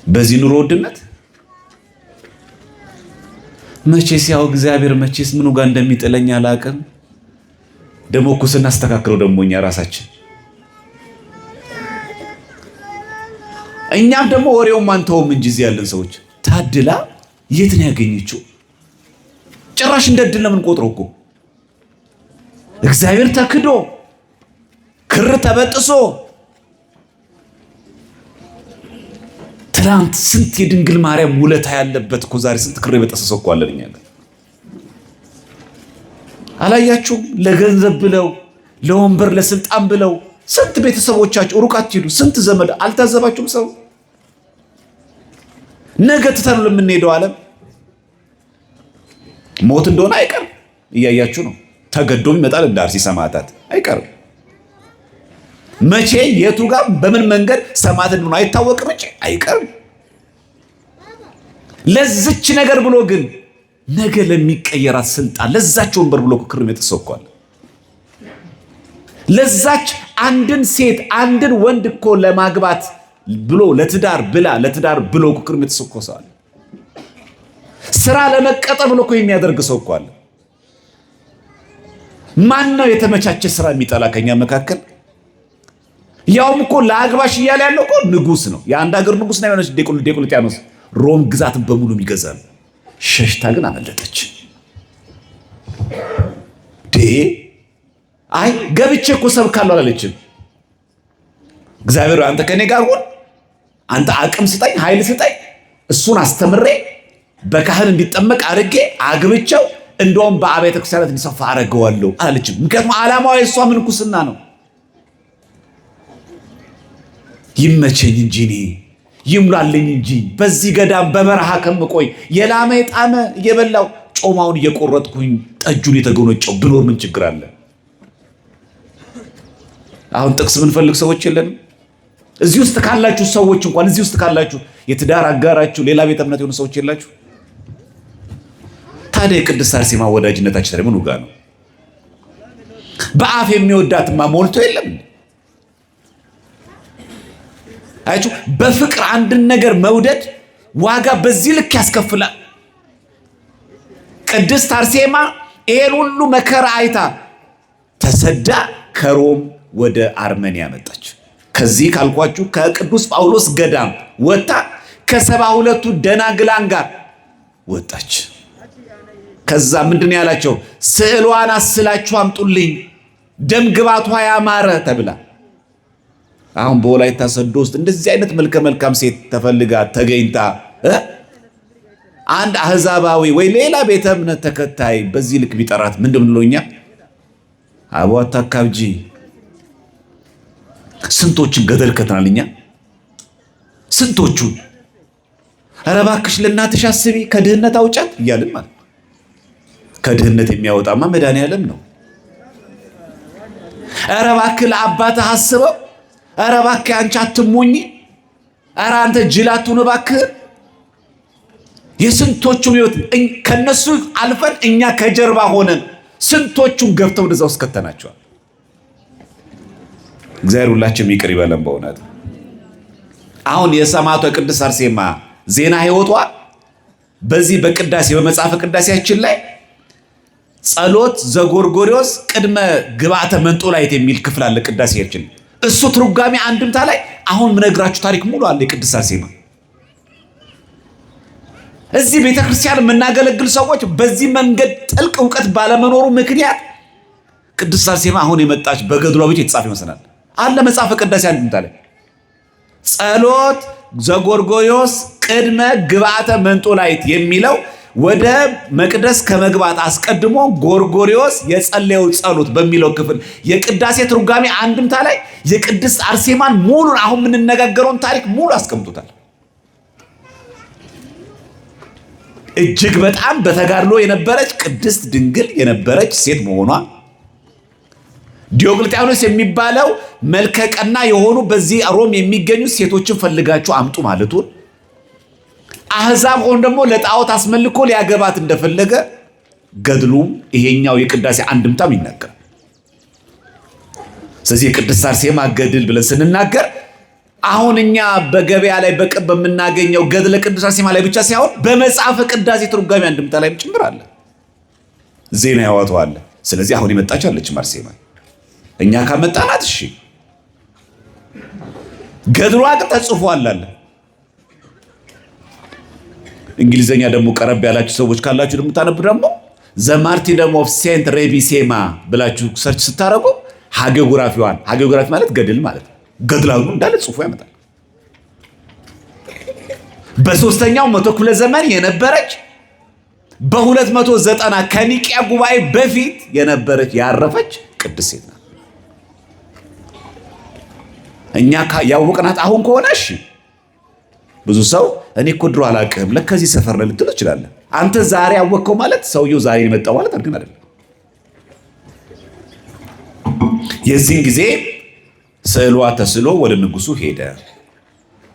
በዚህ ኑሮ ውድነት መቼስ ያው እግዚአብሔር መቼስ ምኑ ጋር እንደሚጥለኝ አላውቅም። ደግሞ እኮ ስናስተካክለው ደግሞ እኛ ራሳችን እኛም ደግሞ ወሬውም አንተውም እንጂ እዚህ ያለን ሰዎች ታድላ የት ነው ያገኘችው? ጭራሽ እንደ ዕድል ነው የምንቆጥረው እኮ። እግዚአብሔር ተክዶ ክር ተበጥሶ ትናንት ስንት የድንግል ማርያም ውለታ ያለበት እኮ ዛሬ ስንት ክር የበጠሰ ሰው እኮ አለን እኛ ጋር። አላያችሁም? ለገንዘብ ብለው ለወንበር ለስልጣን ብለው ስንት ቤተሰቦቻቸው ሩቅ አትሂዱ፣ ስንት ዘመድ አልታዘባችሁም? ሰው ነገ ትተን ለምንሄደው ዓለም ሞት እንደሆነ አይቀርም። እያያችሁ ነው። ተገዶም ይመጣል እንደ አርሲ ሰማዕታት አይቀርም። መቼ የቱ ጋር በምን መንገድ ሰማዕት እንደሆነ አይታወቅም እንጂ አይቀርም። ለዚች ነገር ብሎ ግን ነገ ለሚቀየራት ስልጣን ለዛች ወንበር ብሎ ክር የጠሰው እኮ አለ። ለዛች አንድን ሴት አንድን ወንድ እኮ ለማግባት ብሎ ለትዳር ብላ ለትዳር ብሎ እኮ ክር የጠሰው እኮ ሰው አለ። ስራ ለመቀጠር ብሎ እኮ የሚያደርግ ሰው እኮ አለ። ማን ነው የተመቻቸ ስራ የሚጠላ ከኛ መካከል? ያውም እኮ ለአግባሽ እያለ ያለው እኮ ንጉስ ነው። የአንድ ሀገር ንጉስ ነው የሆነች ዲዮቅልጥያኖስ ሮም ግዛትን በሙሉ የሚገዛ ነው። ሸሽታ ግን አመለጠች። አይ ገብቼ እኮ ሰብካለሁ አላለችም። እግዚአብሔር አንተ ከኔ ጋር ሁን፣ አንተ አቅም ስጠኝ፣ ኃይል ስጠኝ፣ እሱን አስተምሬ በካህን እንዲጠመቅ አድርጌ አግብቼው እንደውም በአብያተ ክርስቲያናት እንዲሰፋ አደርገዋለሁ አላለችም። ምክንያቱም ዓላማዋ የእሷ ምንኩስና ነው። ይመቸኝ እንጂ እኔ ይሙላልኝ እንጂ በዚህ ገዳም በበረሃ ከምቆይ የላመ የጣመ እየበላው ጮማውን እየቆረጥኩኝ ጠጁን የተጎነጨው ብኖር ምን ችግር አለ? አሁን ጥቅስ ምንፈልግ ሰዎች የለንም። እዚህ ውስጥ ካላችሁ ሰዎች እንኳን እዚህ ውስጥ ካላችሁ የትዳር አጋራችሁ ሌላ ቤተ እምነት የሆኑ ሰዎች የላችሁ? ታዲያ የቅድስት አርሴማ ወዳጅነታችን ታዲያ ምኑ ጋር ነው? በአፍ የሚወዳትማ ሞልቶ የለም። አያችሁ፣ በፍቅር አንድን ነገር መውደድ ዋጋ በዚህ ልክ ያስከፍላል። ቅድስት አርሴማ ይሄን ሁሉ መከራ አይታ ተሰዳ ከሮም ወደ አርመኒያ መጣች። ከዚህ ካልኳችሁ ከቅዱስ ጳውሎስ ገዳም ወጥታ ከ72ቱ ደናግላን ጋር ወጣች። ከዛ ምንድን ያላቸው? ስዕሏን አስላችሁ አምጡልኝ፣ ደም ግባቷ ያማረ ተብላ። አሁን በወላይታ ሰዶ ውስጥ እንደዚህ አይነት መልከ መልካም ሴት ተፈልጋ ተገኝታ አንድ አህዛባዊ ወይ ሌላ ቤተ እምነት ተከታይ በዚህ ልክ ቢጠራት ምንድን ብሎ እኛ አቦ አታካብጂ፣ ስንቶችን ገደል ከተናል እኛ ስንቶቹን። ኧረ እባክሽ ለእናትሽ አስቢ ከድህነት አውጫት እያልን ማለት ከድህነት የሚያወጣማ መድኃኒዓለም ነው። ኧረ እባክህ ለአባትህ አስበው፣ ኧረ እባክህ አንቺ አትሞኝ፣ ኧረ አንተ ጅል አትሁን እባክህ። የስንቶቹን ህይወት ከነሱ አልፈን እኛ ከጀርባ ሆነን ስንቶቹን ገፍተው ወደዛ ውስጥ ከተናቸዋል። እግዚአብሔር ሁላችንም ይቅር ይበለን በእውነት። አሁን የሰማዕቷ ቅድስት አርሴማ ዜና ህይወቷ በዚህ በቅዳሴ በመጽሐፈ ቅዳሴያችን ላይ ጸሎት ዘጎርጎሪዎስ ቅድመ ግብአተ መንጦላዕት የሚል ክፍል አለ ቅዳሴያችን። እሱ ትርጓሜ አንድምታ ላይ አሁን ምነግራችሁ ታሪክ ሙሉ አለ የቅድስት አርሴማ። እዚህ ቤተክርስቲያን የምናገለግል ሰዎች በዚህ መንገድ ጥልቅ እውቀት ባለመኖሩ ምክንያት ቅድስት አርሴማ አሁን የመጣች በገድሏ ብቻ የተጻፈ ይመስላል። አለ መጽሐፈ ቅዳሴ አንድምታ ላይ ጸሎት ዘጎርጎሪዎስ ቅድመ ግብአተ መንጦላዕት የሚለው ወደ መቅደስ ከመግባት አስቀድሞ ጎርጎሪዎስ የጸለየው ጸሎት በሚለው ክፍል የቅዳሴ ትርጓሜ አንድምታ ላይ የቅድስት አርሴማን ሙሉን አሁን የምንነጋገረውን ታሪክ ሙሉ አስቀምጦታል። እጅግ በጣም በተጋድሎ የነበረች ቅድስት ድንግል የነበረች ሴት መሆኗ፣ ዲዮቅልጥያኖስ የሚባለው መልከ ቀና የሆኑ በዚህ ሮም የሚገኙ ሴቶችን ፈልጋችሁ አምጡ ማለቱን፣ አህዛብ ሆን ደግሞ ለጣዖት አስመልኮ ሊያገባት እንደፈለገ ገድሉም ይሄኛው የቅዳሴ አንድምታም ይናገራል። ስለዚህ የቅድስት አርሴማ ገድል ብለን ስንናገር አሁን እኛ በገበያ ላይ በቅብ በምናገኘው ገድለ ቅድስት አርሴማ ላይ ብቻ ሳይሆን በመጽሐፈ ቅዳሴ ትርጓሜ አንድምታ ላይም ጭምር አለ፣ ዜና ያወጣው አለ። ስለዚህ አሁን የመጣች አለች አርሴማ፣ እኛ ካመጣናት እሺ፣ ገድሏ ግን ተጽፏል አለ። እንግሊዘኛ ደግሞ ቀረብ ያላችሁ ሰዎች ካላችሁ ደግሞ ታነቡ ደግሞ The Martyrdom of Saint ረቢሴማ ብላችሁ search ስታደርጉ hagiography ዋን፣ hagiography ማለት ገድል ማለት ነው። ገድላሉ እንዳለ ጽፎ ያመጣል። በሶስተኛው መቶ ክፍለ ዘመን የነበረች በ290 ከኒቂያ ጉባኤ በፊት የነበረች ያረፈች ቅድስት ሴት ናት። እኛ ያወቅናት አሁን ከሆነ እሺ፣ ብዙ ሰው እኔ እኮ ድሮ አላውቅም ለከዚህ ሰፈር ነው ልትል ትችላለህ። አንተ ዛሬ ያወቅከው ማለት ሰውየው ዛሬ የመጣው ማለት ግን አይደለም። የዚህን ጊዜ ስዕሏ ተስሎ ወደ ንጉሱ ሄደ።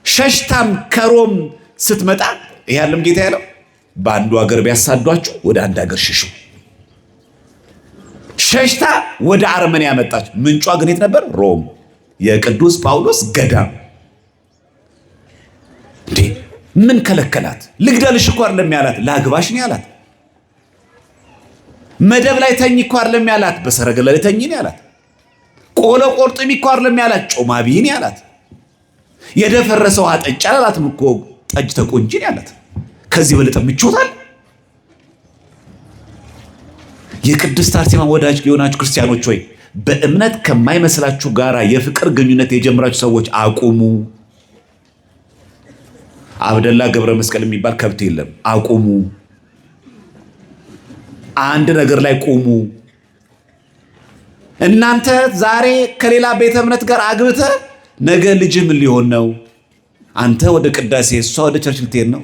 ሸሽታም ከሮም ስትመጣ ይሄ ያለም ጌታ ያለው በአንዱ ሀገር ቢያሳዷችሁ ወደ አንድ ሀገር ሽሹ። ሸሽታ ወደ አርመንያ መጣች። ምንጯ ግን የት ነበር? ሮም፣ የቅዱስ ጳውሎስ ገዳም። እንዴ ምን ከለከላት? ልግደልሽ እኮ አይደለም ያላት፣ ላግባሽ ነው ያላት። መደብ ላይ ተኝ እኮ አይደለም ያላት፣ በሰረገላ ላይ ተኝ ነው ያላት። ቆሎ ቆርጥሚ እኮ አይደለም ያላት፣ ጮማ ብይ ነው ያላት። የደፈረሰው ውሃ ጠጪ አላላትም እኮ ጠጅ ተቆንጂ ነው ያላት። ከዚህ በለጠ ምቾት አለ? የቅድስት አርሴማ ወዳጅ የሆናችሁ ክርስቲያኖች ሆይ በእምነት ከማይመስላችሁ ጋራ የፍቅር ግንኙነት የጀመራችሁ ሰዎች አቁሙ። አብደላ ገብረ መስቀል የሚባል ከብት የለም። አቁሙ። አንድ ነገር ላይ ቁሙ። እናንተ ዛሬ ከሌላ ቤተ እምነት ጋር አግብተህ ነገ ልጅህ ምን ሊሆን ነው? አንተ ወደ ቅዳሴ እሷ ወደ church ልትሄድ ነው።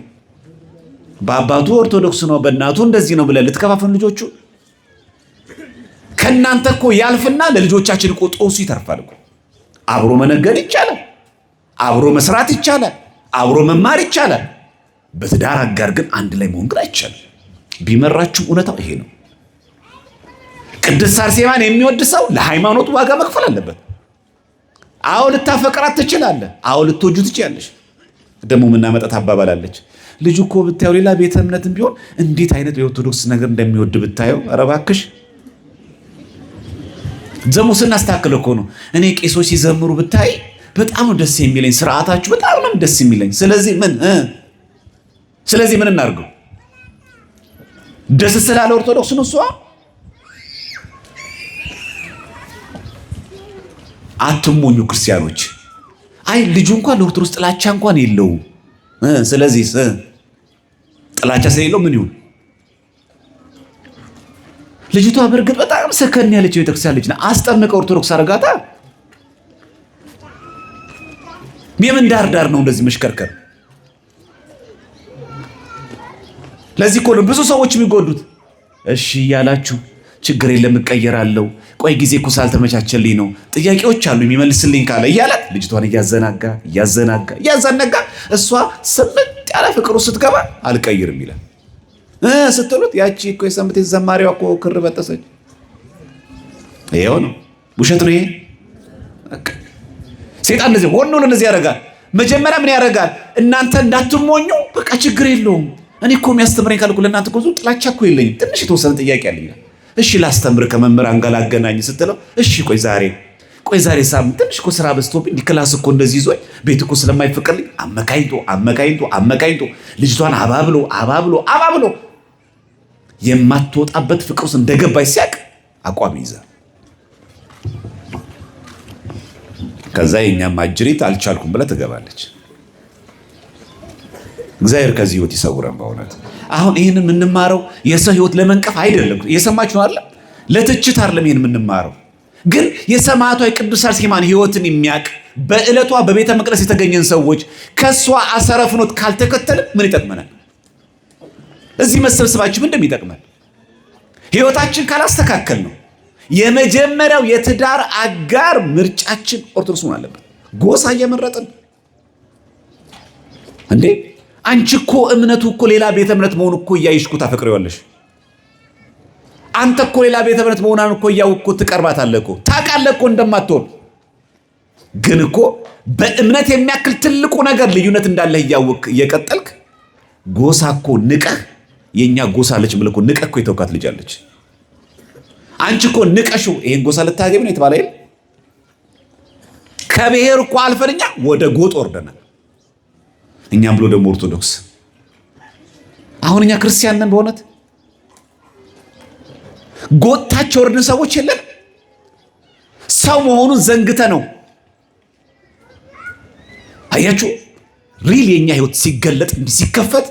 በአባቱ ኦርቶዶክስ ነው በእናቱ እንደዚህ ነው ብለህ ልትከፋፍሉ ልጆቹ ከእናንተ እኮ ያልፍና ለልጆቻችን እኮ ጦሱ ይተርፋል እኮ። አብሮ መነገድ ይቻላል፣ አብሮ መስራት ይቻላል፣ አብሮ መማር ይቻላል። በትዳር አጋር ግን አንድ ላይ መሆን ግን አይቻልም። ቢመራችሁ እውነታው ይሄ ነው። ቅድስት አርሴማን የሚወድ ሰው ለሃይማኖቱ ዋጋ መክፈል አለበት። አዎ ልታፈቅራት ትችላለህ። አዎ ልትወጁ ትችላለሽ። ደግሞ የምናመጣት አባባል አለች። ልጁ እኮ ብታየው ሌላ ቤተ እምነትም ቢሆን እንዴት አይነት የኦርቶዶክስ ነገር እንደሚወድ ብታየው። ኧረ እባክሽ ደግሞ ስናስተካክል እኮ ነው። እኔ ቄሶች ሲዘምሩ ብታይ በጣም ነው ደስ የሚለኝ፣ ስርዓታችሁ በጣም ነው ደስ የሚለኝ። ስለዚህ ምን እናድርገው? ደስ ስላለ ኦርቶዶክስ ነው እሷ። አትሞኙ ክርስቲያኖች። አይ ልጁ እንኳን ለኦርቶዶክስ ጥላቻ እንኳን የለውም። ስለዚህ ጥላቻ ስለሌለው ምን ይሁን? ልጅቷ በእርግጥ በጣም ሰከን ያለች የቤተክርስቲያን ልጅ ናት። አስጠምቀ ኦርቶዶክስ አረጋታ። የምን ዳር ዳር ነው እንደዚህ መሽከርከር? ለዚህ እኮ ነው ብዙ ሰዎች የሚጎዱት። እሺ እያላችሁ ችግር የለም እቀየራለሁ፣ ቆይ ጊዜ እኮ ስላልተመቻቸልኝ ነው፣ ጥያቄዎች አሉ የሚመልስልኝ ካለ እያላት ልጅቷን እያዘናጋ እያዘናጋ እያዘናጋ እሷ ስምጥ ያለ ፍቅሩ ስትገባ አልቀይርም ይላል ስትሉት ያቺ እኮ የሰንበት ዘማሪዋ እኮ ክር በጠሰች። ይኸው ነው፣ ውሸት ነው ይሄ። ሴጣን እንደዚህ ሆኖ እንደዚህ ያደርጋል። መጀመሪያ ምን ያደርጋል? እናንተ እንዳትሞኙ በቃ ችግር የለውም እኔ እኮ የሚያስተምረኝ ካልኩ ለእናንተ እኮ ብዙ ጥላቻ እኮ የለኝም፣ ትንሽ የተወሰነ ጥያቄ አለኝ። እሺ ላስተምር ከመምህራን ጋር ላገናኝ ስትለው እሺ ቆይ ዛሬ ሳምንት ትንሽ እኮ ስራ በዝቶብኝ እንዲህ class እኮ እንደዚህ ይዞኝ ቤት እኮ ስለማይፈቀድልኝ አመካኝቶ አመካኝቶ አመካኝቶ ልጅቷን አባብሎ አባብሎ አባብሎ የማትወጣበት ፍቅር ውስጥ እንደገባች ሲያቅ አቋም ይይዛል። ከዛ የእኛም አጅሪት አልቻልኩም ብላ ትገባለች። እግዚአብሔር ከዚህ ህይወት ይሰውረን። በእውነት አሁን ይህን የምንማረው የሰው ህይወት ለመንቀፍ አይደለም። እየሰማችሁ ነው አይደለም? ለትችት አይደለም ይህን የምንማረው፣ ግን የሰማዕቷ የቅድስት አርሴማን ህይወትን የሚያውቅ በዕለቷ በቤተ መቅደስ የተገኘን ሰዎች ከእሷ አሰረ ፍኖት ካልተከተልን ምን ይጠቅመናል? እዚህ መሰብሰባችን ምን እንደሚጠቅመን ህይወታችን ካላስተካከል ነው። የመጀመሪያው የትዳር አጋር ምርጫችን ኦርቶዶክስ መሆን አለበት። ጎሳ እየመረጥን እንዴ? አንቺ እኮ እምነቱ እኮ ሌላ ቤተ እምነት መሆኑ እኮ እያየሽ እኮ ታፈቅሪዋለሽ። አንተ እኮ ሌላ ቤተ እምነት መሆኗን እኮ እያወቅህ እኮ ትቀርባታለህ እኮ ታውቃለህ እኮ እንደማትሆን። ግን እኮ በእምነት የሚያክል ትልቁ ነገር ልዩነት እንዳለህ እያወቅህ እየቀጠልክ ጎሳ እኮ ንቀህ የእኛ ጎሳ ልጅ ብለህ እኮ ንቀህ እኮ የተውካት ልጅ አለች። አንቺ እኮ ንቀሽው ይሄን ጎሳ ልታገቢ ነው የተባለ የለ። ከብሔር እኮ አልፈን እኛ ወደ ጎጥ ወርደናል። እኛም ብሎ ደግሞ ኦርቶዶክስ። አሁን እኛ ክርስቲያን ነን በእውነት ጎጥታቸው ወርድን ሰዎች የለን። ሰው መሆኑን ዘንግተ ነው። አያችሁ፣ real የኛ ህይወት ሲገለጥ እንዲህ ሲከፈት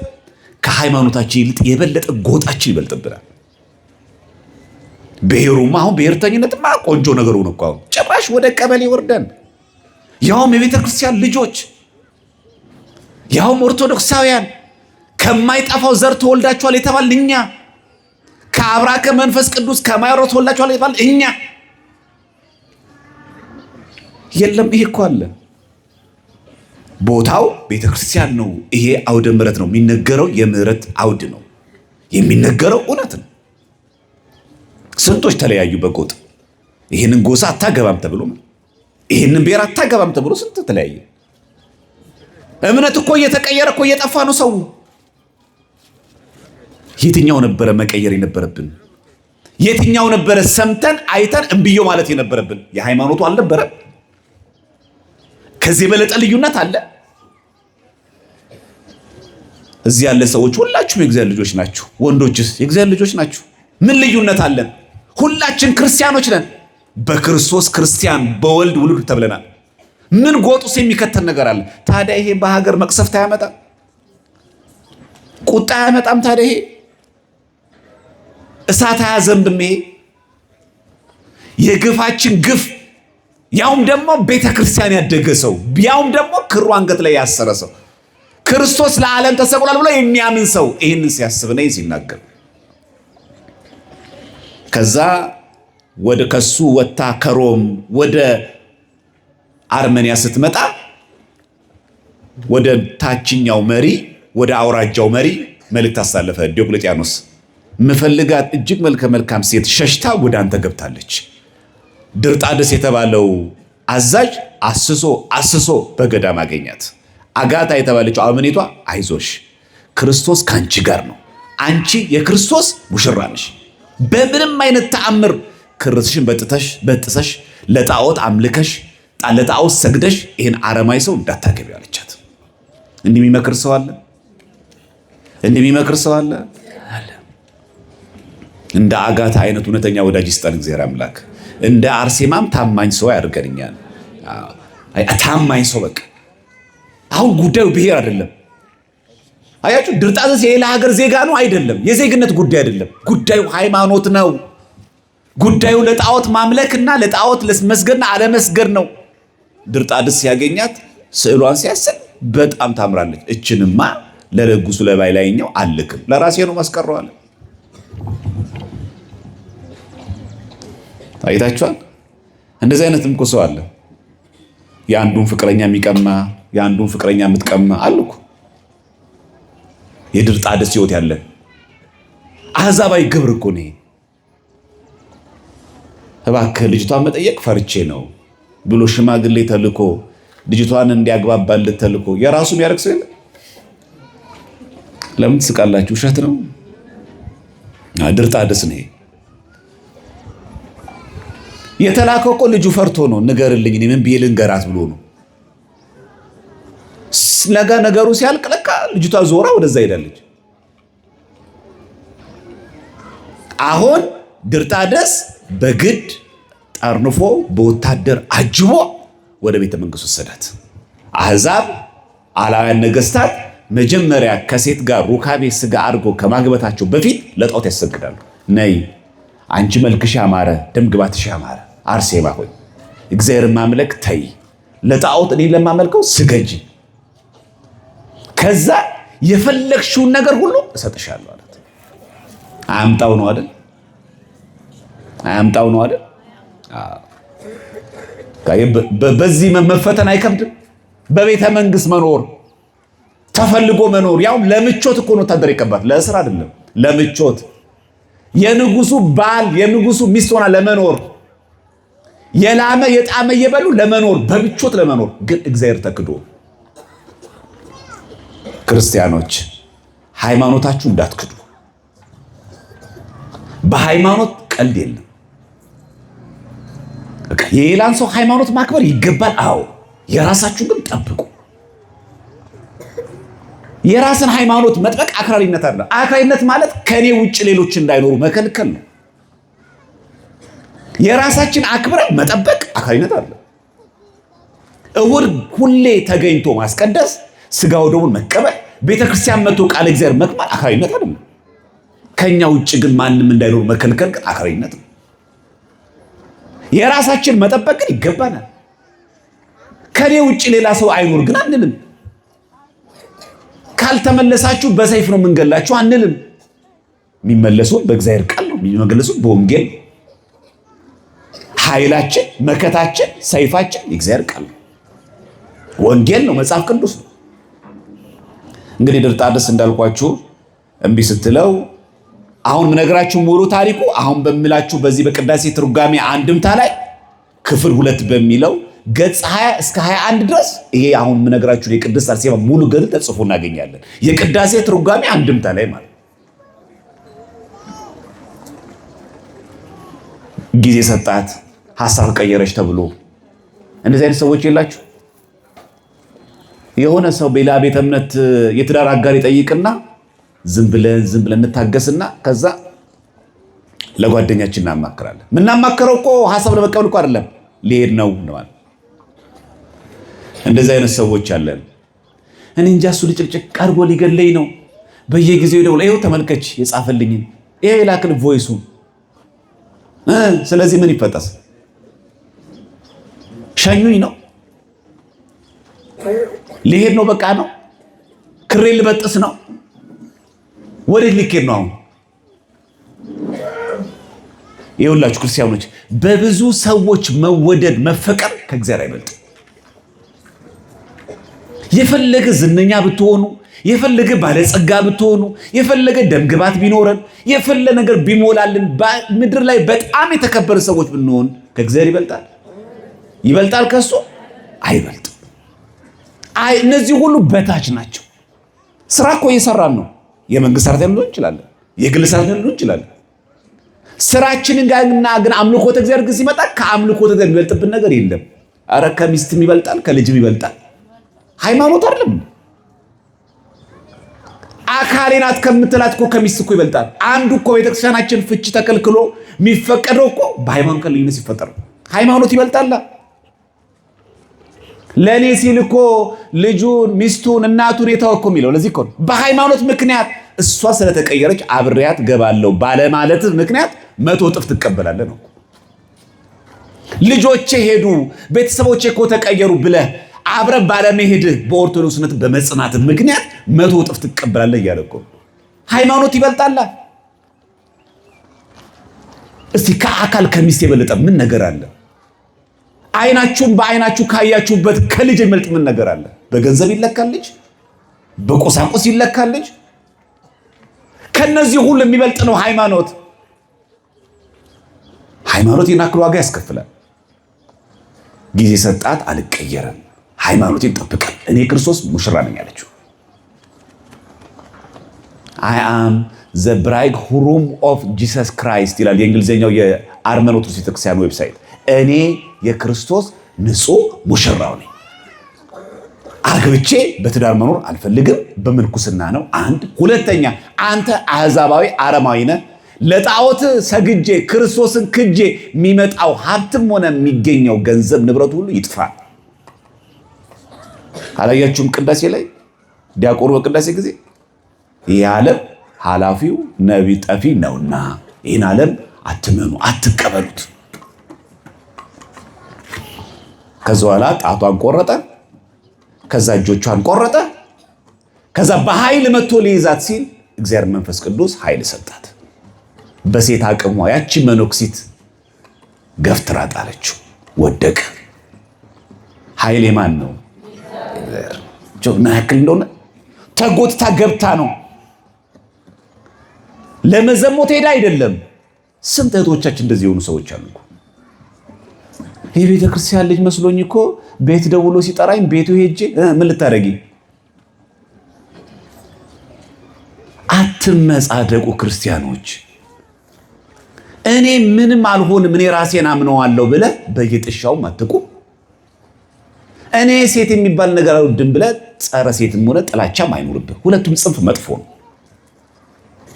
ከሃይማኖታችን ይልጥ የበለጠ ጎጣችን ይበልጥብናል። ብሔሩማ አሁን ብሔርተኝነትማ ቆንጆ ነገሩ ነው እኮ አሁን ጭራሽ ወደ ቀበሌ ወርደን ያውም የቤተ ክርስቲያን ልጆች ያውም ኦርቶዶክሳውያን ከማይጠፋው ዘር ተወልዳችኋል የተባልን እኛ፣ ከአብራከ መንፈስ ቅዱስ ከማይሮ ተወልዳችኋል የተባልን እኛ የለም። ይሄ እኮ አለ። ቦታው ቤተ ክርስቲያን ነው። ይሄ አውደ ምሕረት ነው የሚነገረው፣ የምህረት አውድ ነው የሚነገረው፣ እውነት ነው። ስንቶች ተለያዩ በጎጥ። ይህንን ጎሳ አታገባም ተብሎ፣ ይህንን ብሔር አታገባም ተብሎ ስንት ተለያየ። እምነት እኮ እየተቀየረ እኮ እየጠፋ ነው ሰው። የትኛው ነበረ መቀየር የነበረብን? የትኛው ነበረ ሰምተን አይተን እምብዮ ማለት የነበረብን? የሃይማኖቱ አልነበረም? ከዚህ የበለጠ ልዩነት አለ? እዚህ ያለ ሰዎች ሁላችሁም የእግዚአብሔር ልጆች ናችሁ። ወንዶችስ የእግዚአብሔር ልጆች ናችሁ። ምን ልዩነት አለን? ሁላችን ክርስቲያኖች ነን። በክርስቶስ ክርስቲያን በወልድ ውሉድ ተብለናል። ምን ጎጡስ የሚከተል ነገር አለ? ታዲያ ይሄ በሀገር መቅሰፍት አያመጣም? ቁጣ አያመጣም? ታዲያ ይሄ እሳት አያዘንብም? ይሄ የግፋችን ግፍ ያውም ደግሞ ቤተ ክርስቲያን ያደገ ሰው ያውም ደግሞ ክሩ አንገት ላይ ያሰረ ሰው ክርስቶስ ለዓለም ተሰቅሏል ብሎ የሚያምን ሰው ይህንን ሲያስብ ነው ሲናገር። ከዛ ወደ ከሱ ወጥታ ከሮም ወደ አርመንያ ስትመጣ ወደ ታችኛው መሪ ወደ አውራጃው መሪ መልእክት አሳለፈ። ዲዮቅልጥያኖስ ምፈልጋት እጅግ መልከ መልካም ሴት ሸሽታ ወደ አንተ ገብታለች። ድርጣድስ የተባለው አዛዥ አስሶ አስሶ በገዳም አገኛት። አጋታ የተባለችው አበምኔቷ አይዞሽ፣ ክርስቶስ ከአንቺ ጋር ነው፣ አንቺ የክርስቶስ ሙሽራ ነሽ። በምንም አይነት ተአምር ክርስሽን በጥሰሽ ለጣዖት አምልከሽ ለጣዖት ሰግደሽ ይህን አረማዊ ሰው እንዳታገቢ አለቻት። እንዲህ የሚመክር ሰው አለ? እንዲህ የሚመክር ሰው አለ? አለ። እንደ አጋታ አይነት እውነተኛ ወዳጅ ይስጠን እግዚአብሔር አምላክ። እንደ አርሴማም ታማኝ ሰው ያደርገንኛል። ታማኝ ሰው በቃ አሁን ጉዳዩ ብሔር አይደለም። አያችሁ፣ ድርጣድስ የሌላ ሀገር ዜጋ ነው አይደለም። የዜግነት ጉዳይ አይደለም። ጉዳዩ ሃይማኖት ነው። ጉዳዩ ለጣዖት ማምለክና ለጣዖት መስገድና አለመስገድ ነው። ድርጣድስ ሲያገኛት ስዕሏን ሲያስል በጣም ታምራለች። እችንማ ለንጉሱ ለባይላይኛው አልክም ለራሴ ነው ማስቀረዋል። ታይታችኋል። እንደዚህ አይነትም እኮ ሰው አለ። የአንዱን ፍቅረኛ የሚቀማ የአንዱን ፍቅረኛ የምትቀማ አሉ እኮ። የድርጣድስ ሕይወት ያለን አሕዛባዊ ግብር እኮ ነው። እባክህ ልጅቷን መጠየቅ ፈርቼ ነው ብሎ ሽማግሌ ተልኮ ልጅቷን እንዲያግባባለት ተልኮ የራሱ የሚያደርግ ሰው የለም። ለምን ትስቃላችሁ? ውሸት ነው። ድርጣድስ ነው የተላከው እኮ ልጁ ፈርቶ ነው። ንገርልኝ፣ እኔ ምን ብዬ ልንገራት ብሎ ነው። ነገ ነገሩ ሲያልቅ ለካ ልጅቷ ዞራ ወደዛ ሄዳለች። አሁን ድርጣድስ በግድ ጠርንፎ በወታደር አጅቦ ወደ ቤተ መንግስት ወሰዳት። አሕዛብ አላውያን ነገስታት መጀመሪያ ከሴት ጋር ሩካቤ ስጋ አድርጎ ከማግበታቸው በፊት ለጣዖት ያሰግዳሉ። ነይ አንቺ መልክሽ ያማረ ደምግባትሽ ያማረ አርሴማ ሆይ እግዚአብሔርን ማምለክ ተይ፣ ለጣዖት እኔ ለማመልከው ስገጂ፣ ከዛ የፈለግሽውን ነገር ሁሉ እሰጥሻለሁ አላት። አያምጣው ነው አይደል? አያምጣው ነው አይደል? በዚህ መፈተን አይከብድም። በቤተ መንግስት መኖር ተፈልጎ መኖር ያውም ለምቾት እኮ ነው ወታደር የቀባት፣ ለእስር አይደለም፣ ለምቾት የንጉሱ ባል የንጉሱ ሚስት ሆና ለመኖር የላመ የጣመ እየበሉ ለመኖር በምቾት ለመኖር ግን እግዚአብሔር ተክዶ። ክርስቲያኖች ሃይማኖታችሁ እንዳትክዱ። በሃይማኖት ቀልድ የለም። የሌላን ሰው ሃይማኖት ማክበር ይገባል። አዎ፣ የራሳችሁን ግን ጠብቁ። የራስን ሃይማኖት መጥበቅ አክራሪነት አይደለም። አክራሪነት ማለት ከኔ ውጭ ሌሎች እንዳይኖሩ መከልከል ነው። የራሳችን አክብረን መጠበቅ አክራሪነት አይደለም። እሑድ ሁሌ ተገኝቶ ማስቀደስ፣ ስጋው ደሙን መቀበል፣ ቤተክርስቲያን መጥቶ ቃለ እግዚአብሔር መቅማል አክራሪነት አይደለም። ከኛ ውጭ ግን ማንም እንዳይኖር መከልከል ግን አክራሪነት ነው። የራሳችን መጠበቅ ግን ይገባናል። ከኔ ውጭ ሌላ ሰው አይኖር ግን አንልም። ካልተመለሳችሁ በሰይፍ ነው የምንገላችሁ አንልም። የሚመለሱት በእግዚአብሔር ቃል ነው፣ የሚመለሱት በወንጌል ነው። ኃይላችን፣ መከታችን፣ ሰይፋችን የእግዚአብሔር ቃል ነው፣ ወንጌል ነው፣ መጽሐፍ ቅዱስ ነው። እንግዲህ ድርጣድስ እንዳልኳችሁ እምቢ ስትለው አሁን ምነግራችሁ ሙሉ ታሪኩ አሁን በምላችሁ በዚህ በቅዳሴ ትርጓሜ አንድምታ ላይ ክፍል 2 በሚለው ገጽ 20 እስከ 21 ድረስ ይሄ አሁን ምነግራችሁ የቅድስት አርሴማ ሙሉ ገድል ተጽፎ እናገኛለን። የቅዳሴ ትርጓሜ አንድምታ ላይ ማለት ጊዜ ሰጣት፣ ሐሳብ ቀየረች ተብሎ እንደዚህ አይነት ሰዎች የላችሁ። የሆነ ሰው በሌላ ቤተ እምነት የትዳር አጋር ይጠይቅና ዝም ብለን እንታገስና ከዛ ለጓደኛችን እናማክራለን። ምናማክረው እኮ ሐሳብ ለመቀበል እኮ አይደለም፣ ሊሄድ ነው ነው። እንደዚህ አይነት ሰዎች አለን። እኔ እንጃ እሱ ልጭቅጭቅ አድርጎ ሊገለኝ ነው። በየጊዜው ይደውላል። ይኸው ተመልከች የጻፈልኝን፣ ይኸው የላክል voice ኡን። ስለዚህ ምን ይፈጠስ? ሸኙኝ ነው ሊሄድ ነው፣ በቃ ነው፣ ክሬ ልበጥስ ነው። ወዴት ሊኬድ ነው አሁን? ይኸውላችሁ ክርስቲያኖች፣ በብዙ ሰዎች መወደድ መፈቀር ከእግዚአብሔር አይበልጥም። የፈለገ ዝነኛ ብትሆኑ፣ የፈለገ ባለጸጋ ብትሆኑ፣ የፈለገ ደምግባት ቢኖረን፣ የፈለገ ነገር ቢሞላልን፣ ምድር ላይ በጣም የተከበረ ሰዎች ብንሆን ከእግዚአብሔር ይበልጣል? ይበልጣል? ከሱ አይበልጥም። አይ እነዚህ ሁሉ በታች ናቸው። ስራ እኮ እየሰራን ነው። የመንግስት ሰራተኛ ልንሆን እንችላለን፣ የግል ሰራተኛ ልንሆን እንችላለን። ስራችንን ጋርና ግን አምልኮተ እግዚአብሔር ግን ሲመጣ ከአምልኮተ እግዚአብሔር የሚበልጥብን ነገር የለም። አረ ከሚስትም ይበልጣል፣ ከልጅም ይበልጣል። ሃይማኖት አይደለም። አካሌ ናት ከምትላት እኮ ከሚስት እኮ ይበልጣል። አንዱ እኮ ቤተክርስቲያናችን ፍቺ ተከልክሎ የሚፈቀደው እኮ በሃይማኖት ልዩነት ሲፈጠር ሃይማኖት ይበልጣል። ለእኔ ሲል እኮ ልጁን፣ ሚስቱን፣ እናቱን የተወ እኮ የሚለው ለዚህ እኮ ነው። በሃይማኖት ምክንያት እሷ ስለተቀየረች አብሬያት ገባለሁ ባለማለት ምክንያት 100 እጥፍ ትቀበላለህ ነው። ልጆቼ ሄዱ፣ ቤተሰቦቼ እኮ ተቀየሩ ብለህ አብረህ ባለመሄድህ በኦርቶዶክስነት በመጽናት ምክንያት 100 እጥፍ ትቀበላለህ እያለ እኮ ሃይማኖት ይበልጣላ። እስቲ ከአካል ከሚስት የበለጠ ምን ነገር አለ? አይናችሁን በአይናችሁ ካያችሁበት ከልጅ የሚበልጥ ምን ነገር አለ? በገንዘብ ይለካል ልጅ? በቁሳቁስ ይለካል ልጅ? ከነዚህ ሁሉ የሚበልጥ ነው ሃይማኖት። ሃይማኖት ይህን ዋጋ ያስከፍላል። ጊዜ ሰጣት፣ አልቀየርም፣ ሃይማኖቴን ጠብቃል፣ እኔ ክርስቶስ ሙሽራ ነኝ አለችው። "I am the bridegroom of Jesus Christ" ይላል የእንግሊዝኛው የአርመን ኦርቶዶክስ ቤተክርስቲያን website። እኔ የክርስቶስ ንጹሕ ሙሽራው ነኝ። አግብቼ በትዳር መኖር አልፈልግም፣ በምንኩስና ነው። አንድ ሁለተኛ፣ አንተ አሕዛባዊ አረማዊ ነህ። ለጣዖት ሰግጄ ክርስቶስን ክጄ የሚመጣው ሀብትም ሆነ የሚገኘው ገንዘብ ንብረቱ ሁሉ ይጥፋ። አላያችሁም? ቅዳሴ ላይ ዲያቆኑ በቅዳሴ ጊዜ ይህ ዓለም ኃላፊው ነቢ ጠፊ ነውና ይህን ዓለም አትመኑ፣ አትቀበሉት። ከዛ በኋላ ጣቷን ቆረጠ። ከዛ እጆቿን ቆረጠ። ከዛ በኃይል መጥቶ ሊይዛት ሲል እግዚአብሔር መንፈስ ቅዱስ ኃይል ሰጣት። በሴት አቅሟ ያቺ መነኩሲት ገፍትራ ጣለችው፣ ወደቀ። ኃይል የማን ነው? ምን ያክል እንደሆነ ተጎትታ ገብታ ነው። ለመዘሞት ሄዳ አይደለም። ስንት እህቶቻችን እንደዚህ የሆኑ ሰዎች አሉ። የቤተ ክርስቲያን ልጅ መስሎኝ እኮ ቤት ደውሎ ሲጠራኝ ቤቱ ሄጄ ምን ልታደርጊ? አትመጻደቁ ክርስቲያኖች። እኔ ምንም አልሆንም እኔ ራሴን አምነዋለሁ ብለህ በየጥሻውም አትቁም። እኔ ሴት የሚባል ነገር አልወድም ብለህ ጸረ ሴትም ሆነ ጥላቻም አይኖርብህ። ሁለቱም ጽንፍ መጥፎ ነው።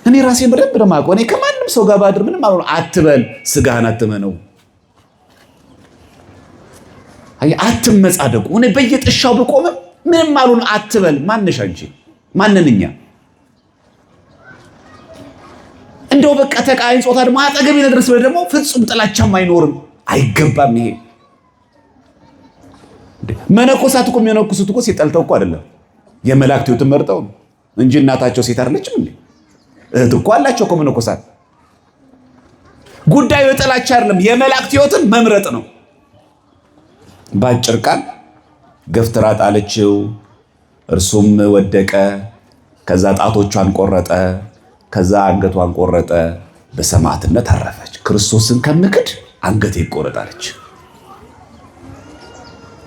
እኔ ራሴን በደንብ ነው የማውቀው፣ እኔ ከማንም ሰው ጋር ባድር ምንም አልሆንም አትበል። ስጋህን አትመነው። አትመጻደቁ። እኔ በየጥሻው ብቆምም ምንም አልሆንም አትበል። ማነሽ አንቺ? ማንን እኛ? እንደው በቃ ተቃራኒ ጾታ ደግሞ አጠገቤ ድረስ ብለህ ደግሞ ፍጹም ጥላቻም አይኖርም። አይገባም። ይሄ መነኮሳት እኮ የሚመነኩሱት እኮ ሴት ጠልተው እኮ አይደለም፣ የመላእክት ሕይወትን መርጠው ነው እንጂ እናታቸው ሴት አይደለችም እንዴ? እህት እኮ አላቸው እኮ መነኮሳት። ጉዳዩ የጥላቻ አይደለም፣ የመላእክት ሕይወትን መምረጥ ነው። በአጭር ቃል ገፍትራ ጣለችው፣ እርሱም ወደቀ። ከዛ ጣቶቿን ቆረጠ፣ ከዛ አንገቷን ቆረጠ። በሰማዕትነት አረፈች። ክርስቶስን ከምክድ አንገቴ ይቆረጣለች።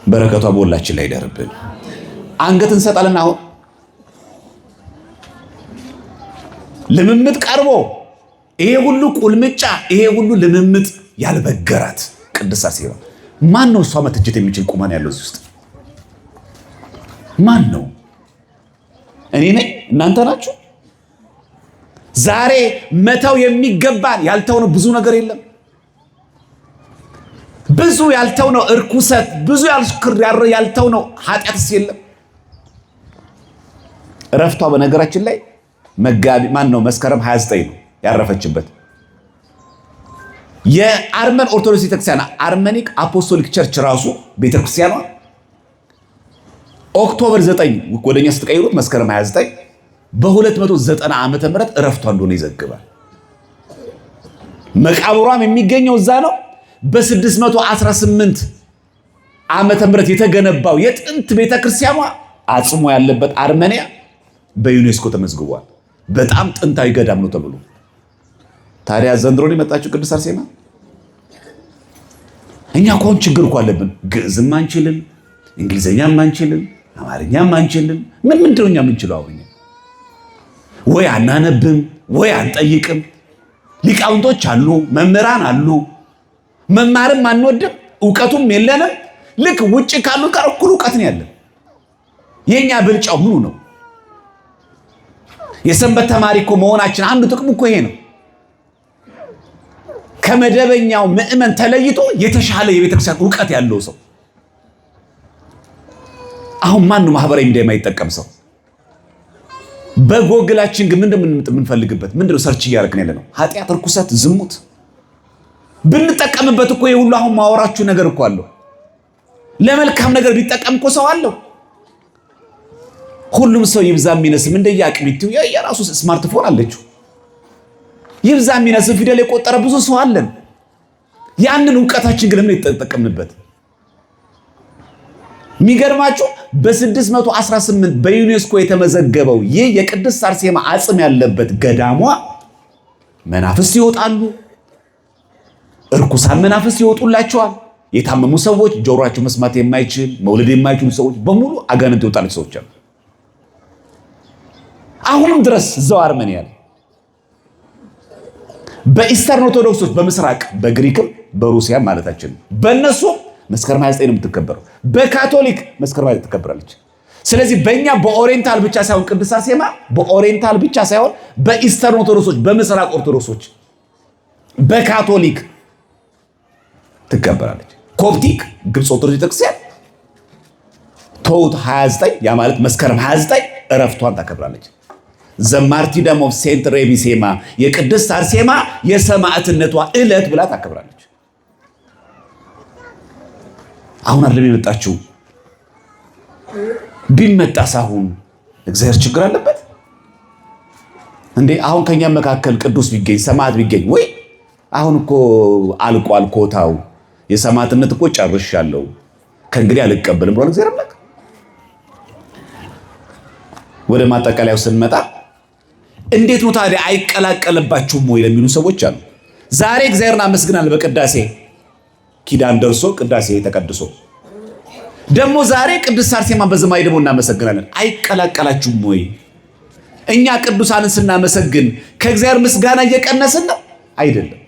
በረከቷ በሁላችን ላይ ይደርብን። አንገት እንሰጣለን። አሁን ልምምጥ ቀርቦ ይሄ ሁሉ ቁልምጫ፣ ይሄ ሁሉ ልምምጥ ያልበገራት ቅድስት አርሴማ ማን ነው? እሷ መተቸት የሚችል ቁመና ያለው እዚህ ውስጥ ማን ነው? እኔ ነኝ? እናንተ ናችሁ? ዛሬ መተው የሚገባን ያልተውነው ብዙ ነገር የለም። ብዙ ያልተውነው እርኩሰት፣ ብዙ ያልተውነው ኃጢአትስ የለም። እረፍቷ በነገራችን ላይ መጋቢ ማን ነው? መስከረም 29 ነው ያረፈችበት። የአርመን ኦርቶዶክስ ቤተክርስቲያን Armenian Apostolic Church ራሱ ቤተክርስቲያኗ October 9 ወደኛ ስትቀይሩት መስከረም 29 በ290 ዓመተ ምህረት እረፍቷ እንደሆነ ይዘግባል። መቃብሯም የሚገኘው እዛ ነው። በ618 ዓመተ ምህረት የተገነባው የጥንት ቤተክርስቲያኗ አጽሞ ያለበት አርመኒያ በዩኔስኮ ተመዝግቧል። በጣም ጥንታዊ ገዳም ነው ተብሎ። ታዲያ ዘንድሮ ነው የመጣችው ቅድስት አርሴማ። እኛ እኮ አሁን ችግር እኮ አለብን። ግዕዝም አንችልም፣ እንግሊዝኛም አንችልም፣ አማርኛም አንችልም። ምን ምንድን ነው እኛ የምንችለው? አሁን ወይ አናነብም ወይ አንጠይቅም። ሊቃውንቶች አሉ፣ መምህራን አሉ። መማርም አንወድም፣ እውቀቱም የለንም። ልክ ውጭ ካሉት ጋር እኩል እውቀት ነው ያለን። የኛ ብልጫው ምኑ ነው? የሰንበት ተማሪ እኮ መሆናችን አንዱ ጥቅሙ እኮ ይሄ ነው። ከመደበኛው ምዕመን ተለይቶ የተሻለ የቤተክርስቲያን እውቀት ያለው ሰው። አሁን ማን ነው ማህበራዊ ሚዲያ የማይጠቀም ሰው? በጎግላችን ግን ምንድን ነው የምንፈልግበት? ምንድን ነው search እያደረግን ያለ ነው? ኃጢአት፣ ርኩሰት፣ ዝሙት። ብንጠቀምበት እኮ የሁሉ አሁን ማወራችሁ ነገር እኮ አለው። ለመልካም ነገር ቢጠቀም እኮ ሰው አለው። ሁሉም ሰው ይብዛ የሚነስም እንደየአቅሚቱ የራሱ ስማርትፎን አለችው። ይብዛ የሚነስም ፊደል የቆጠረ ብዙ ሰው አለን። ያንን እውቀታችን ግን ለምን የተጠቀምንበት? የሚገርማችሁ በ618 በዩኔስኮ የተመዘገበው ይህ የቅድስት አርሴማ አጽም ያለበት ገዳሟ መናፍስት ይወጣሉ፣ እርኩሳን መናፍስት ይወጡላቸዋል። የታመሙ ሰዎች፣ ጆሮአቸው መስማት የማይችል መውለድ የማይችሉ ሰዎች በሙሉ አጋንንት ይወጣላቸው ሰዎች አሉ። አሁንም ድረስ እዛው አርመንያ ላይ በ Eastern ኦርቶዶክሶች በምስራቅ በግሪክም በሩሲያም ማለታችን ነው። በእነሱ መስከረም 29 ነው የምትከበረው። በካቶሊክ መስከረም 29 ትከበራለች። ስለዚህ በእኛ በ Oriental ብቻ ሳይሆን ቅድስት አርሴማ በ Oriental ብቻ ሳይሆን በ Eastern ኦርቶዶክሶች፣ በምስራቅ ኦርቶዶክሶች፣ በካቶሊክ ትከበራለች። ኮፕቲክ ግብፅ ኦርቶዶክስ ቤተክርስቲያን ተውት 29 ያ ማለት መስከረም 29 እረፍቷን ታከብራለች። The martyrdom of Saint ረቢሴማ የቅድስት አርሴማ የሰማዕትነቷ ዕለት ብላ ታከብራለች። አሁን አይደለም የመጣችው። ቢመጣስ አሁን እግዚአብሔር ችግር አለበት እንዴ? አሁን ከኛ መካከል ቅዱስ ቢገኝ ሰማዕት ቢገኝ ወይ አሁን እኮ አልቋል ኮታው የሰማዕትነት እኮ ጨርሻለሁ ከእንግዲህ አልቀበልም ብሏል እግዚአብሔር አምላክ። ወደ ማጠቃለያው ስንመጣ እንዴት ነው ታዲያ አይቀላቀልባችሁም ወይ ለሚሉ ሰዎች አሉ። ዛሬ እግዚአብሔርን አመስግናል በቅዳሴ ኪዳን ደርሶ ቅዳሴ ተቀድሶ ደግሞ ዛሬ ቅድስት አርሴማን በዝማሬ ደግሞ እናመሰግናለን። አይቀላቀላችሁም ወይ? እኛ ቅዱሳንን ስናመሰግን ከእግዚአብሔር ምስጋና እየቀነስን ነው? አይደለም።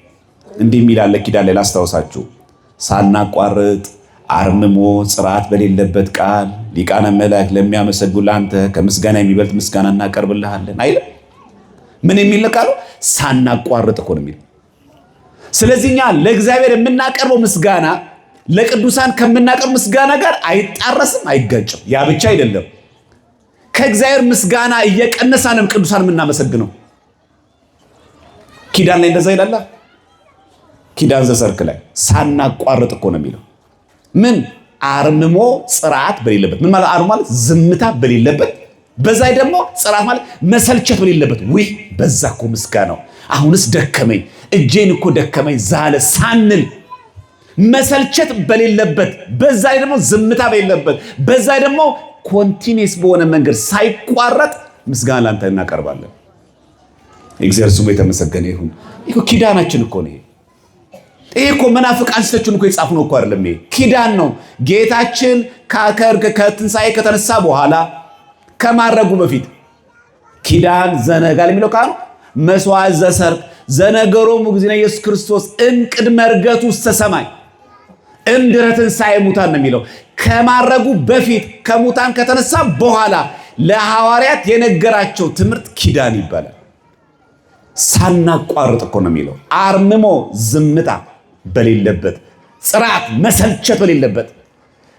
እንዲህ የሚል አለ ኪዳን ላይ ላስታውሳችሁ። ሳናቋርጥ አርምሞ ጽርዓት በሌለበት ቃል ሊቃነ መላእክት ለሚያመሰግኑ ለአንተ ከምስጋና የሚበልጥ ምስጋና እናቀርብልሃለን አይልም? ምን የሚል ቃሉ? ሳናቋርጥ እኮ ነው የሚል። ስለዚህ እኛ ለእግዚአብሔር የምናቀርበው ምስጋና ለቅዱሳን ከምናቀርብ ምስጋና ጋር አይጣረስም፣ አይጋጭም። ያ ብቻ አይደለም፣ ከእግዚአብሔር ምስጋና እየቀነሳንም ቅዱሳን የምናመሰግነው። ኪዳን ላይ እንደዛ ይላል። ኪዳን ዘሰርክ ላይ ሳናቋርጥ እኮ ነው የሚለው። ምን አርምሞ ጽርዓት በሌለበት። ምን ማለት አርምሞ ማለት ዝምታ በሌለበት፣ በዛ ደግሞ ጽርዓት ማለት መሰልቸት በሌለበት። ውይ በዛ እኮ ምስጋናው፣ አሁንስ ደከመኝ፣ እጄን እኮ ደከመኝ ዛለ ሳንል መሰልቸት በሌለበት፣ በዛ ደግሞ ዝምታ በሌለበት፣ በዛ ደግሞ continuous በሆነ መንገድ ሳይቋረጥ ምስጋና ላንተ እናቀርባለን። እግዚአብሔር ስሙ የተመሰገነ ይሁን። ይሄ ኪዳናችን እኮ ነው። ይሄ እኮ መናፍቃን ሲተቹን እኮ የጻፍነው እኮ አይደለም። ይሄ ኪዳን ነው። ጌታችን ከትንሣኤ ከተነሳ በኋላ ከማረጉ በፊት ኪዳን ዘነጋል የሚለው ካህኑ መስዋዕት ዘሰርክ ዘነገሮሙ እግዚእነ ኢየሱስ ክርስቶስ እምቅድመ ዕርገቱ ውስተ ሰማይ እምድኅረ ትንሣኤ ሙታን ነው የሚለው። ከማረጉ በፊት ከሙታን ከተነሳ በኋላ ለሐዋርያት የነገራቸው ትምህርት ኪዳን ይባላል። ሳናቋርጥ እኮ ነው የሚለው። አርምሞ ዝምታ በሌለበት፣ ጽርዓት መሰልቸት በሌለበት፣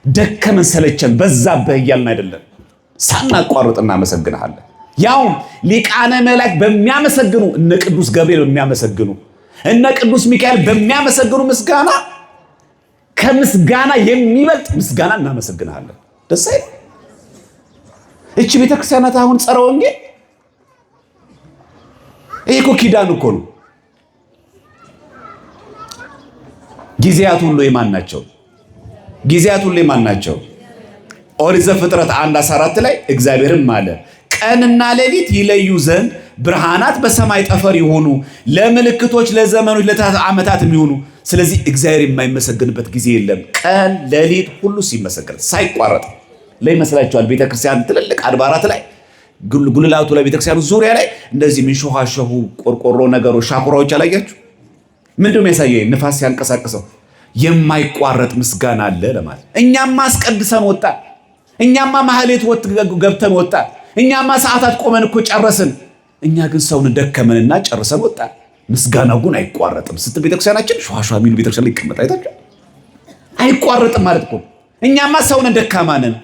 ደከመን ሰለቸን በዛብህ እያልን አይደለም። ሳናቋርጥ እናመሰግንሃለን። ያውም ሊቃነ መላእክት በሚያመሰግኑ እነ ቅዱስ ገብርኤል በሚያመሰግኑ እነ ቅዱስ ሚካኤል በሚያመሰግኑ ምስጋና ከምስጋና የሚበልጥ ምስጋና እናመሰግንሃለን። ደስ አይልም? እቺ ቤተክርስቲያናት አሁን ጸረ ወንጌል ይሄ እኮ ኪዳን እኮ ነው። ጊዜያት ሁሉ የማን ናቸው? ጊዜያት ሁሉ የማን ናቸው? ኦሪት ዘፍጥረት 1:14 ላይ እግዚአብሔርም አለ ቀንና ሌሊት ይለዩ ዘንድ ብርሃናት በሰማይ ጠፈር ይሆኑ፣ ለምልክቶች፣ ለዘመኖች፣ ለዓመታት የሚሆኑ። ስለዚህ እግዚአብሔር የማይመሰገንበት ጊዜ የለም። ቀን ሌሊት ሁሉ ሲመሰገን ሳይቋረጥ ለይመስላችኋል። ቤተክርስቲያን ትልልቅ አድባራት ላይ ጉልላቱ ላይ ቤተክርስቲያኑ ዙሪያ ላይ እንደዚህ የሚንሾኻሸሁ ቆርቆሮ ነገሮች ሻኩራዎች አላያችሁ? ምንድነው የሚያሳየው? ንፋስ ሲያንቀሳቅሰው የማይቋረጥ ምስጋና አለ ለማለት። እኛማ አስቀድሰን ወጣን። እኛማ ማህሌት ገብተን ወጣን። እኛማ ሰዓታት ቆመን እኮ ጨረስን። እኛ ግን ሰውን ደከመንና ጨርሰን ወጣን። ምስጋናው ግን አይቋረጥም ስትል ቤተክርስቲያናችን ሸዋሸዋ የሚሉ ቤተክርስቲያን ላይ ይቀመጥ አይታችሁ አይቋረጥም ማለት እኮ እኛማ ሰውን ደካማ ነን።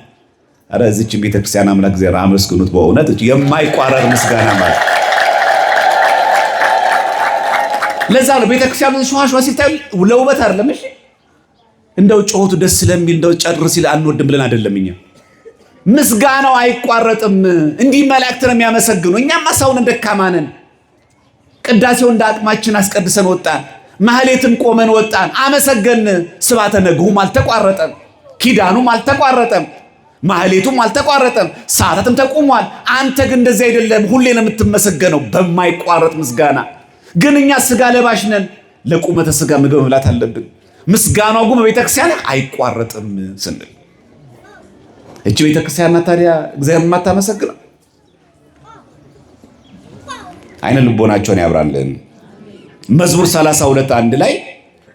ኧረ እዚችን ቤተክርስቲያን አምላክ እግዚአብሔር አመስግኑት። በእውነት የማይቋረጥ ምስጋና ማለት ለዛ ነው ቤተክርስቲያኑ ሸዋሸዋ ሲታዩ ለውበት አይደለም። እሺ እንደው ጮኸቱ ደስ ስለሚል እንደው ጨር ሲል አንወድም ብለን አይደለም። እኛ ምስጋናው አይቋረጥም። እንዲህ መላእክት ነው የሚያመሰግኑ። እኛማ ሰውን ደካማ ነን። ቅዳሴው እንደ አቅማችን አስቀድሰን ወጣን። ማህሌትም ቆመን ወጣን። አመሰገን። ስብሐተ ነግሁም አልተቋረጠም፣ ኪዳኑም አልተቋረጠም፣ ማህሌቱም አልተቋረጠም፣ ሰዓታትም ተቆሟል። አንተ ግን እንደዚህ አይደለም፣ ሁሌ ነው የምትመሰገነው በማይቋረጥ ምስጋና። ግን እኛ ስጋ ለባሽ ነን። ለቁመተ ስጋ ምግብ መብላት አለብን። ምስጋናው ግን በቤተክርስቲያን አይቋረጥም ስንል እቺ ቤተክርስቲያን ናት ታዲያ እግዚአብሔር የማታመሰግነው? አይነ ልቦናቸውን ያብራልን። መዝሙር 32:1 ላይ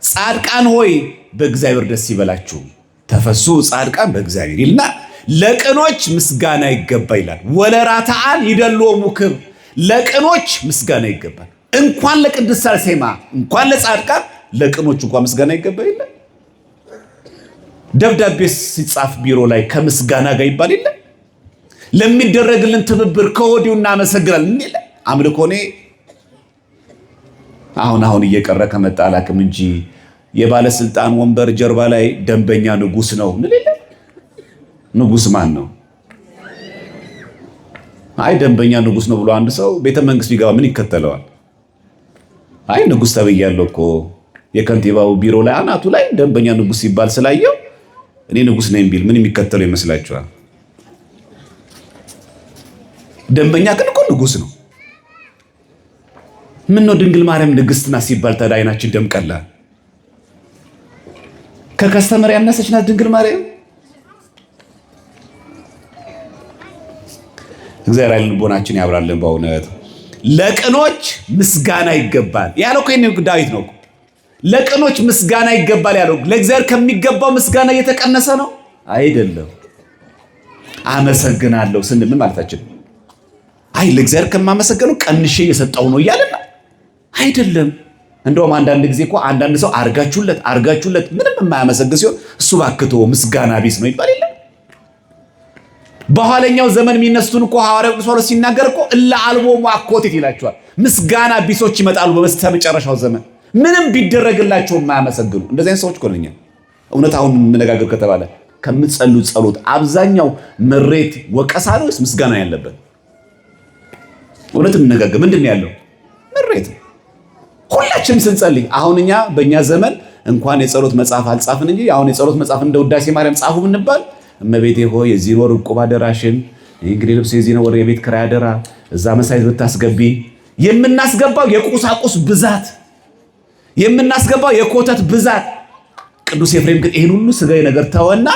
ጻድቃን ሆይ በእግዚአብሔር ደስ ይበላችሁ፣ ተፈሱ ጻድቃን በእግዚአብሔር ይልና ለቅኖች ምስጋና ይገባ ይላል። ወለራታአን ይደልዎሙ ክብር፣ ለቅኖች ምስጋና ይገባል። እንኳን ለቅድስት አርሴማ እንኳን ለጻድቃን ለቅኖች እንኳን ምስጋና ይገባ የለ። ደብዳቤ ሲጻፍ ቢሮ ላይ ከምስጋና ጋር ይባል የለ። ለሚደረግልን ትብብር ከወዲሁ እናመሰግናለን የለ። አምልኮ እኔ አሁን አሁን እየቀረ ከመጣ አላቅም እንጂ የባለስልጣን ወንበር ጀርባ ላይ ደንበኛ ንጉስ ነው እንል የለ። ንጉስ ማን ነው? አይ ደንበኛ ንጉስ ነው ብሎ አንድ ሰው ቤተ መንግስት ቢገባ ምን ይከተለዋል? አይ ንጉስ ተብያለሁ እኮ የከንቲባው ቢሮ ላይ አናቱ ላይ ደንበኛ ንጉስ ሲባል ስላየው እኔ ንጉስ ነኝ ቢል ምን የሚከተለው ይመስላችኋል? ደንበኛ ግን እኮ ንጉስ ነው። ምን ነው ድንግል ማርያም ንግስት ናት ሲባል ታዲያ አይናችን ደም ቀላ? ከ customer ያነሰች ናት ድንግል ማርያም? እግዚአብሔር ዓይነ ልቦናችን ያብራልን። በእውነት ለቅኖች ምስጋና ይገባል ያለው እኮ ይሄን ዳዊት ነው። ለቅኖች ምስጋና ይገባል ያለው ለእግዚአብሔር ከሚገባው ምስጋና እየተቀነሰ ነው አይደለም። አመሰግናለሁ ስንል ምን ማለታችን? አይ ለእግዚአብሔር ከማመሰገነው ቀንሼ እየሰጠው ነው እያለን አይደለም። እንደውም አንዳንድ ጊዜ እኮ አንዳንድ ሰው አርጋችሁለት አርጋችሁለት ምንም የማያመሰግን ሲሆን እሱ ባክቶ ምስጋና ቢስ ነው ይባል የለም። በኋለኛው ዘመን የሚነሱትን እኮ ሐዋርያው ቅዱስ ጳውሎስ ሲናገር እኮ እለ አልቦሙ አኮቴት ይላቸዋል። ምስጋና ቢሶች ይመጣሉ በመስተመጨረሻው ዘመን ምንም ቢደረግላቸው የማያመሰግኑ። እንደዚህ አይነት ሰዎች እኮ ነን እኛ። እውነት አሁን እንነጋገር ከተባለ ከምትጸልዩ ጸሎት አብዛኛው ምሬት፣ ወቀሳ ነው ወይስ ምስጋና ያለበት? እውነት እንነጋገር፣ ምንድን ነው ያለው? ምሬት። ሁላችንም ስንጸልይ አሁን እኛ በእኛ ዘመን እንኳን የጸሎት መጽሐፍ አልጻፍን እንጂ አሁን የጸሎት መጽሐፍ እንደ ውዳሴ ማርያም ጻፉ ብንባል እመቤቴ ሆይ የዚህን ወር ዕቁብ አደራሽን፣ እንግዲህ ልብስ የዚህን ወር የቤት ኪራይ አደራ፣ እዛ መሳይት ብታስገቢ፣ የምናስገባው የቁሳቁስ ብዛት፣ የምናስገባው የኮተት ብዛት። ቅዱስ ኤፍሬም ግን ይህን ሁሉ ስጋዊ ነገር ተወና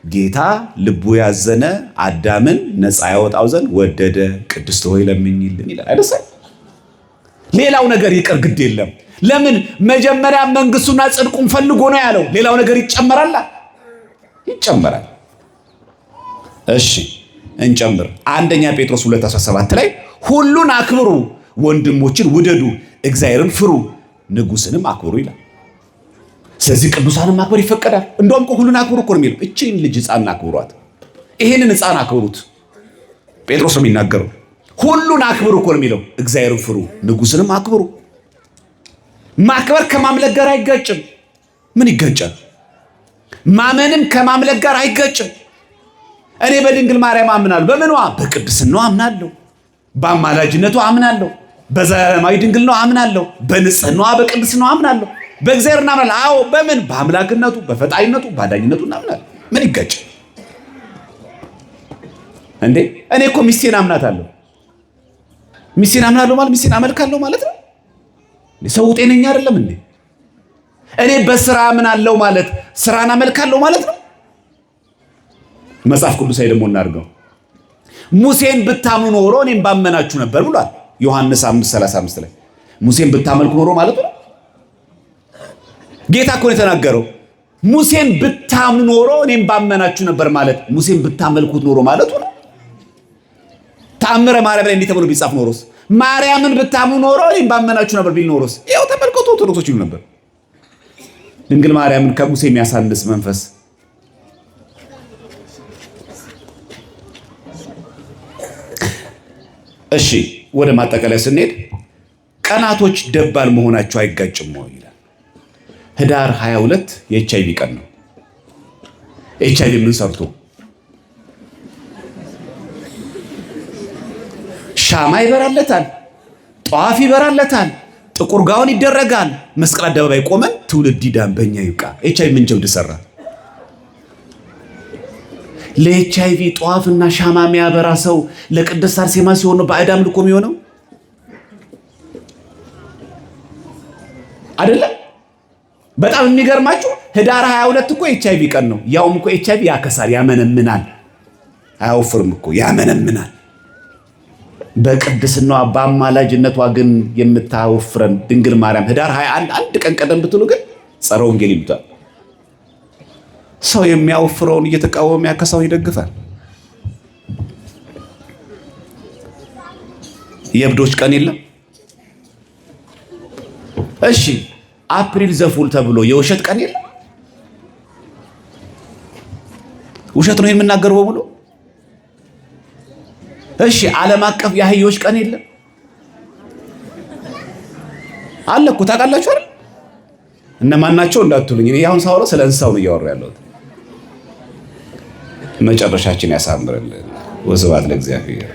ጌታ ልቡ ያዘነ አዳምን ነፃ ያወጣው ዘንድ ወደደ፣ ቅድስት ሆይ ለምኝልን ይላል። አይደል? ሌላው ነገር ይቅር ግድ የለም። ለምን መጀመሪያ መንግስቱና ጽድቁን ፈልጎ ነው ያለው። ሌላው ነገር ይጨመራል ይጨመራል። እሺ እንጨምር። አንደኛ ጴጥሮስ 2:17 ላይ ሁሉን አክብሩ፣ ወንድሞችን ውደዱ፣ እግዚአብሔርን ፍሩ፣ ንጉስንም አክብሩ ይላል። ስለዚህ ቅዱሳንን ማክበር ይፈቀዳል። እንደውም እኮ ሁሉን አክብሩ እኮ ነው የሚለው። እቺን ልጅ ሕፃን አክብሯት፣ ይሄንን ሕፃን አክብሩት። ጴጥሮስ ነው የሚናገረው። ሁሉን አክብሩ እኮ ነው የሚለው። እግዚአብሔርን ፍሩ፣ ንጉስንም አክብሩ። ማክበር ከማምለክ ጋር አይጋጭም። ምን ይጋጫል? ማመንም ከማምለክ ጋር አይጋጭም። እኔ በድንግል ማርያም አምናለሁ። በምኗ? በቅድስናዋ አምናለሁ፣ በአማላጅነቷ አምናለሁ፣ በዘላለማዊ ድንግልናዋ አምናለሁ፣ በንጽህናዋ በቅድስናዋ አምናለሁ። በእግዚአብሔር እናምናለን። አዎ፣ በምን? በአምላክነቱ፣ በፈጣሪነቱ፣ በአዳኝነቱ እናምናለን። ምን ይጋጭ እንዴ? እኔ እኮ ሚስቴን አምናታለሁ። ሚስቴን አምናለሁ ማለት ሚስቴን አመልካለሁ ማለት ነው። ሰው ጤነኛ አይደለም እንዴ? እኔ በስራ አምናለሁ ማለት ስራን አመልካለሁ ማለት ነው። መጽሐፍ ቅዱሳዊ ደግሞ እናድርገው። ሙሴን ብታምኑ ኖሮ እኔም ባመናችሁ ነበር ብሏል። ዮሐንስ 5:35 ላይ ሙሴን ብታመልኩ ኖሮ ማለት ነው። ጌታ እኮ ነው የተናገረው። ሙሴን ብታምኑ ኖሮ እኔም ባመናችሁ ነበር ማለት ሙሴን ብታመልኩት ኖሮ ማለቱ ነው። ተአምረ ማርያም ላይ እንዲህ ተብሎ ቢጻፍ ኖሮስ፣ ማርያምን ብታምኑ ኖሮ እኔም ባመናችሁ ነበር ቢል ኖሮስ፣ ይኸው ተመልከቱ ኦርቶዶክሶች ይሉ ነበር። ድንግል ማርያምን ከሙሴ የሚያሳንስ መንፈስ። እሺ፣ ወደ ማጠቃለያ ስንሄድ ቀናቶች ደባል መሆናቸው አይጋጭም ወይ ይላል። ህዳር 22 የኤችአይቪ ቀን ነው። ኤችአይቪ ምን ሰርቶ ሻማ ይበራለታል፣ ጧፍ ይበራለታል፣ ጥቁር ጋውን ይደረጋል። መስቀል አደባባይ ቆመን ትውልድ ይዳን በእኛ ይብቃ። ኤችአይቪ ምን ጀብድ ሰራ? ለኤችአይቪ ጧፍና ሻማ የሚያበራ ሰው ለቅድስት አርሴማ ሲሆን ነው ባዕድ አምልኮ የሚሆነው አይደለም። በጣም የሚገርማችሁ ህዳር 22 እኮ ኤችአይቪ ቀን ነው። ያውም እኮ ኤችአይቪ ያከሳል፣ ያመነምናል። አያወፍርም እኮ፣ ያመነምናል። በቅድስናዋ በአማላጅነቷ ግን የምታወፍረን ድንግል ማርያም ህዳር 21 አንድ ቀን ቀደም ብትሉ ግን ጸረ ወንጌል ይሉታል። ሰው የሚያወፍረውን እየተቃወመ ያከሳውን ይደግፋል። የእብዶች ቀን የለም። እሺ፣ April the fool ተብሎ የውሸት ቀን የለም። ውሸት ነው የምናገረው በሙሉ። እሺ፣ ዓለም አቀፍ የአህዮች ቀን የለም? አለ እኮ፣ ታውቃላችሁ አይደል? እነማን ናቸው እንዳትሉኝ፣ እኔ አሁን ሳወራ ስለ እንስሳው ነው እያወራሁ ያለሁት። መጨረሻችን ያሳምርልን። ወስብሐት ለእግዚአብሔር።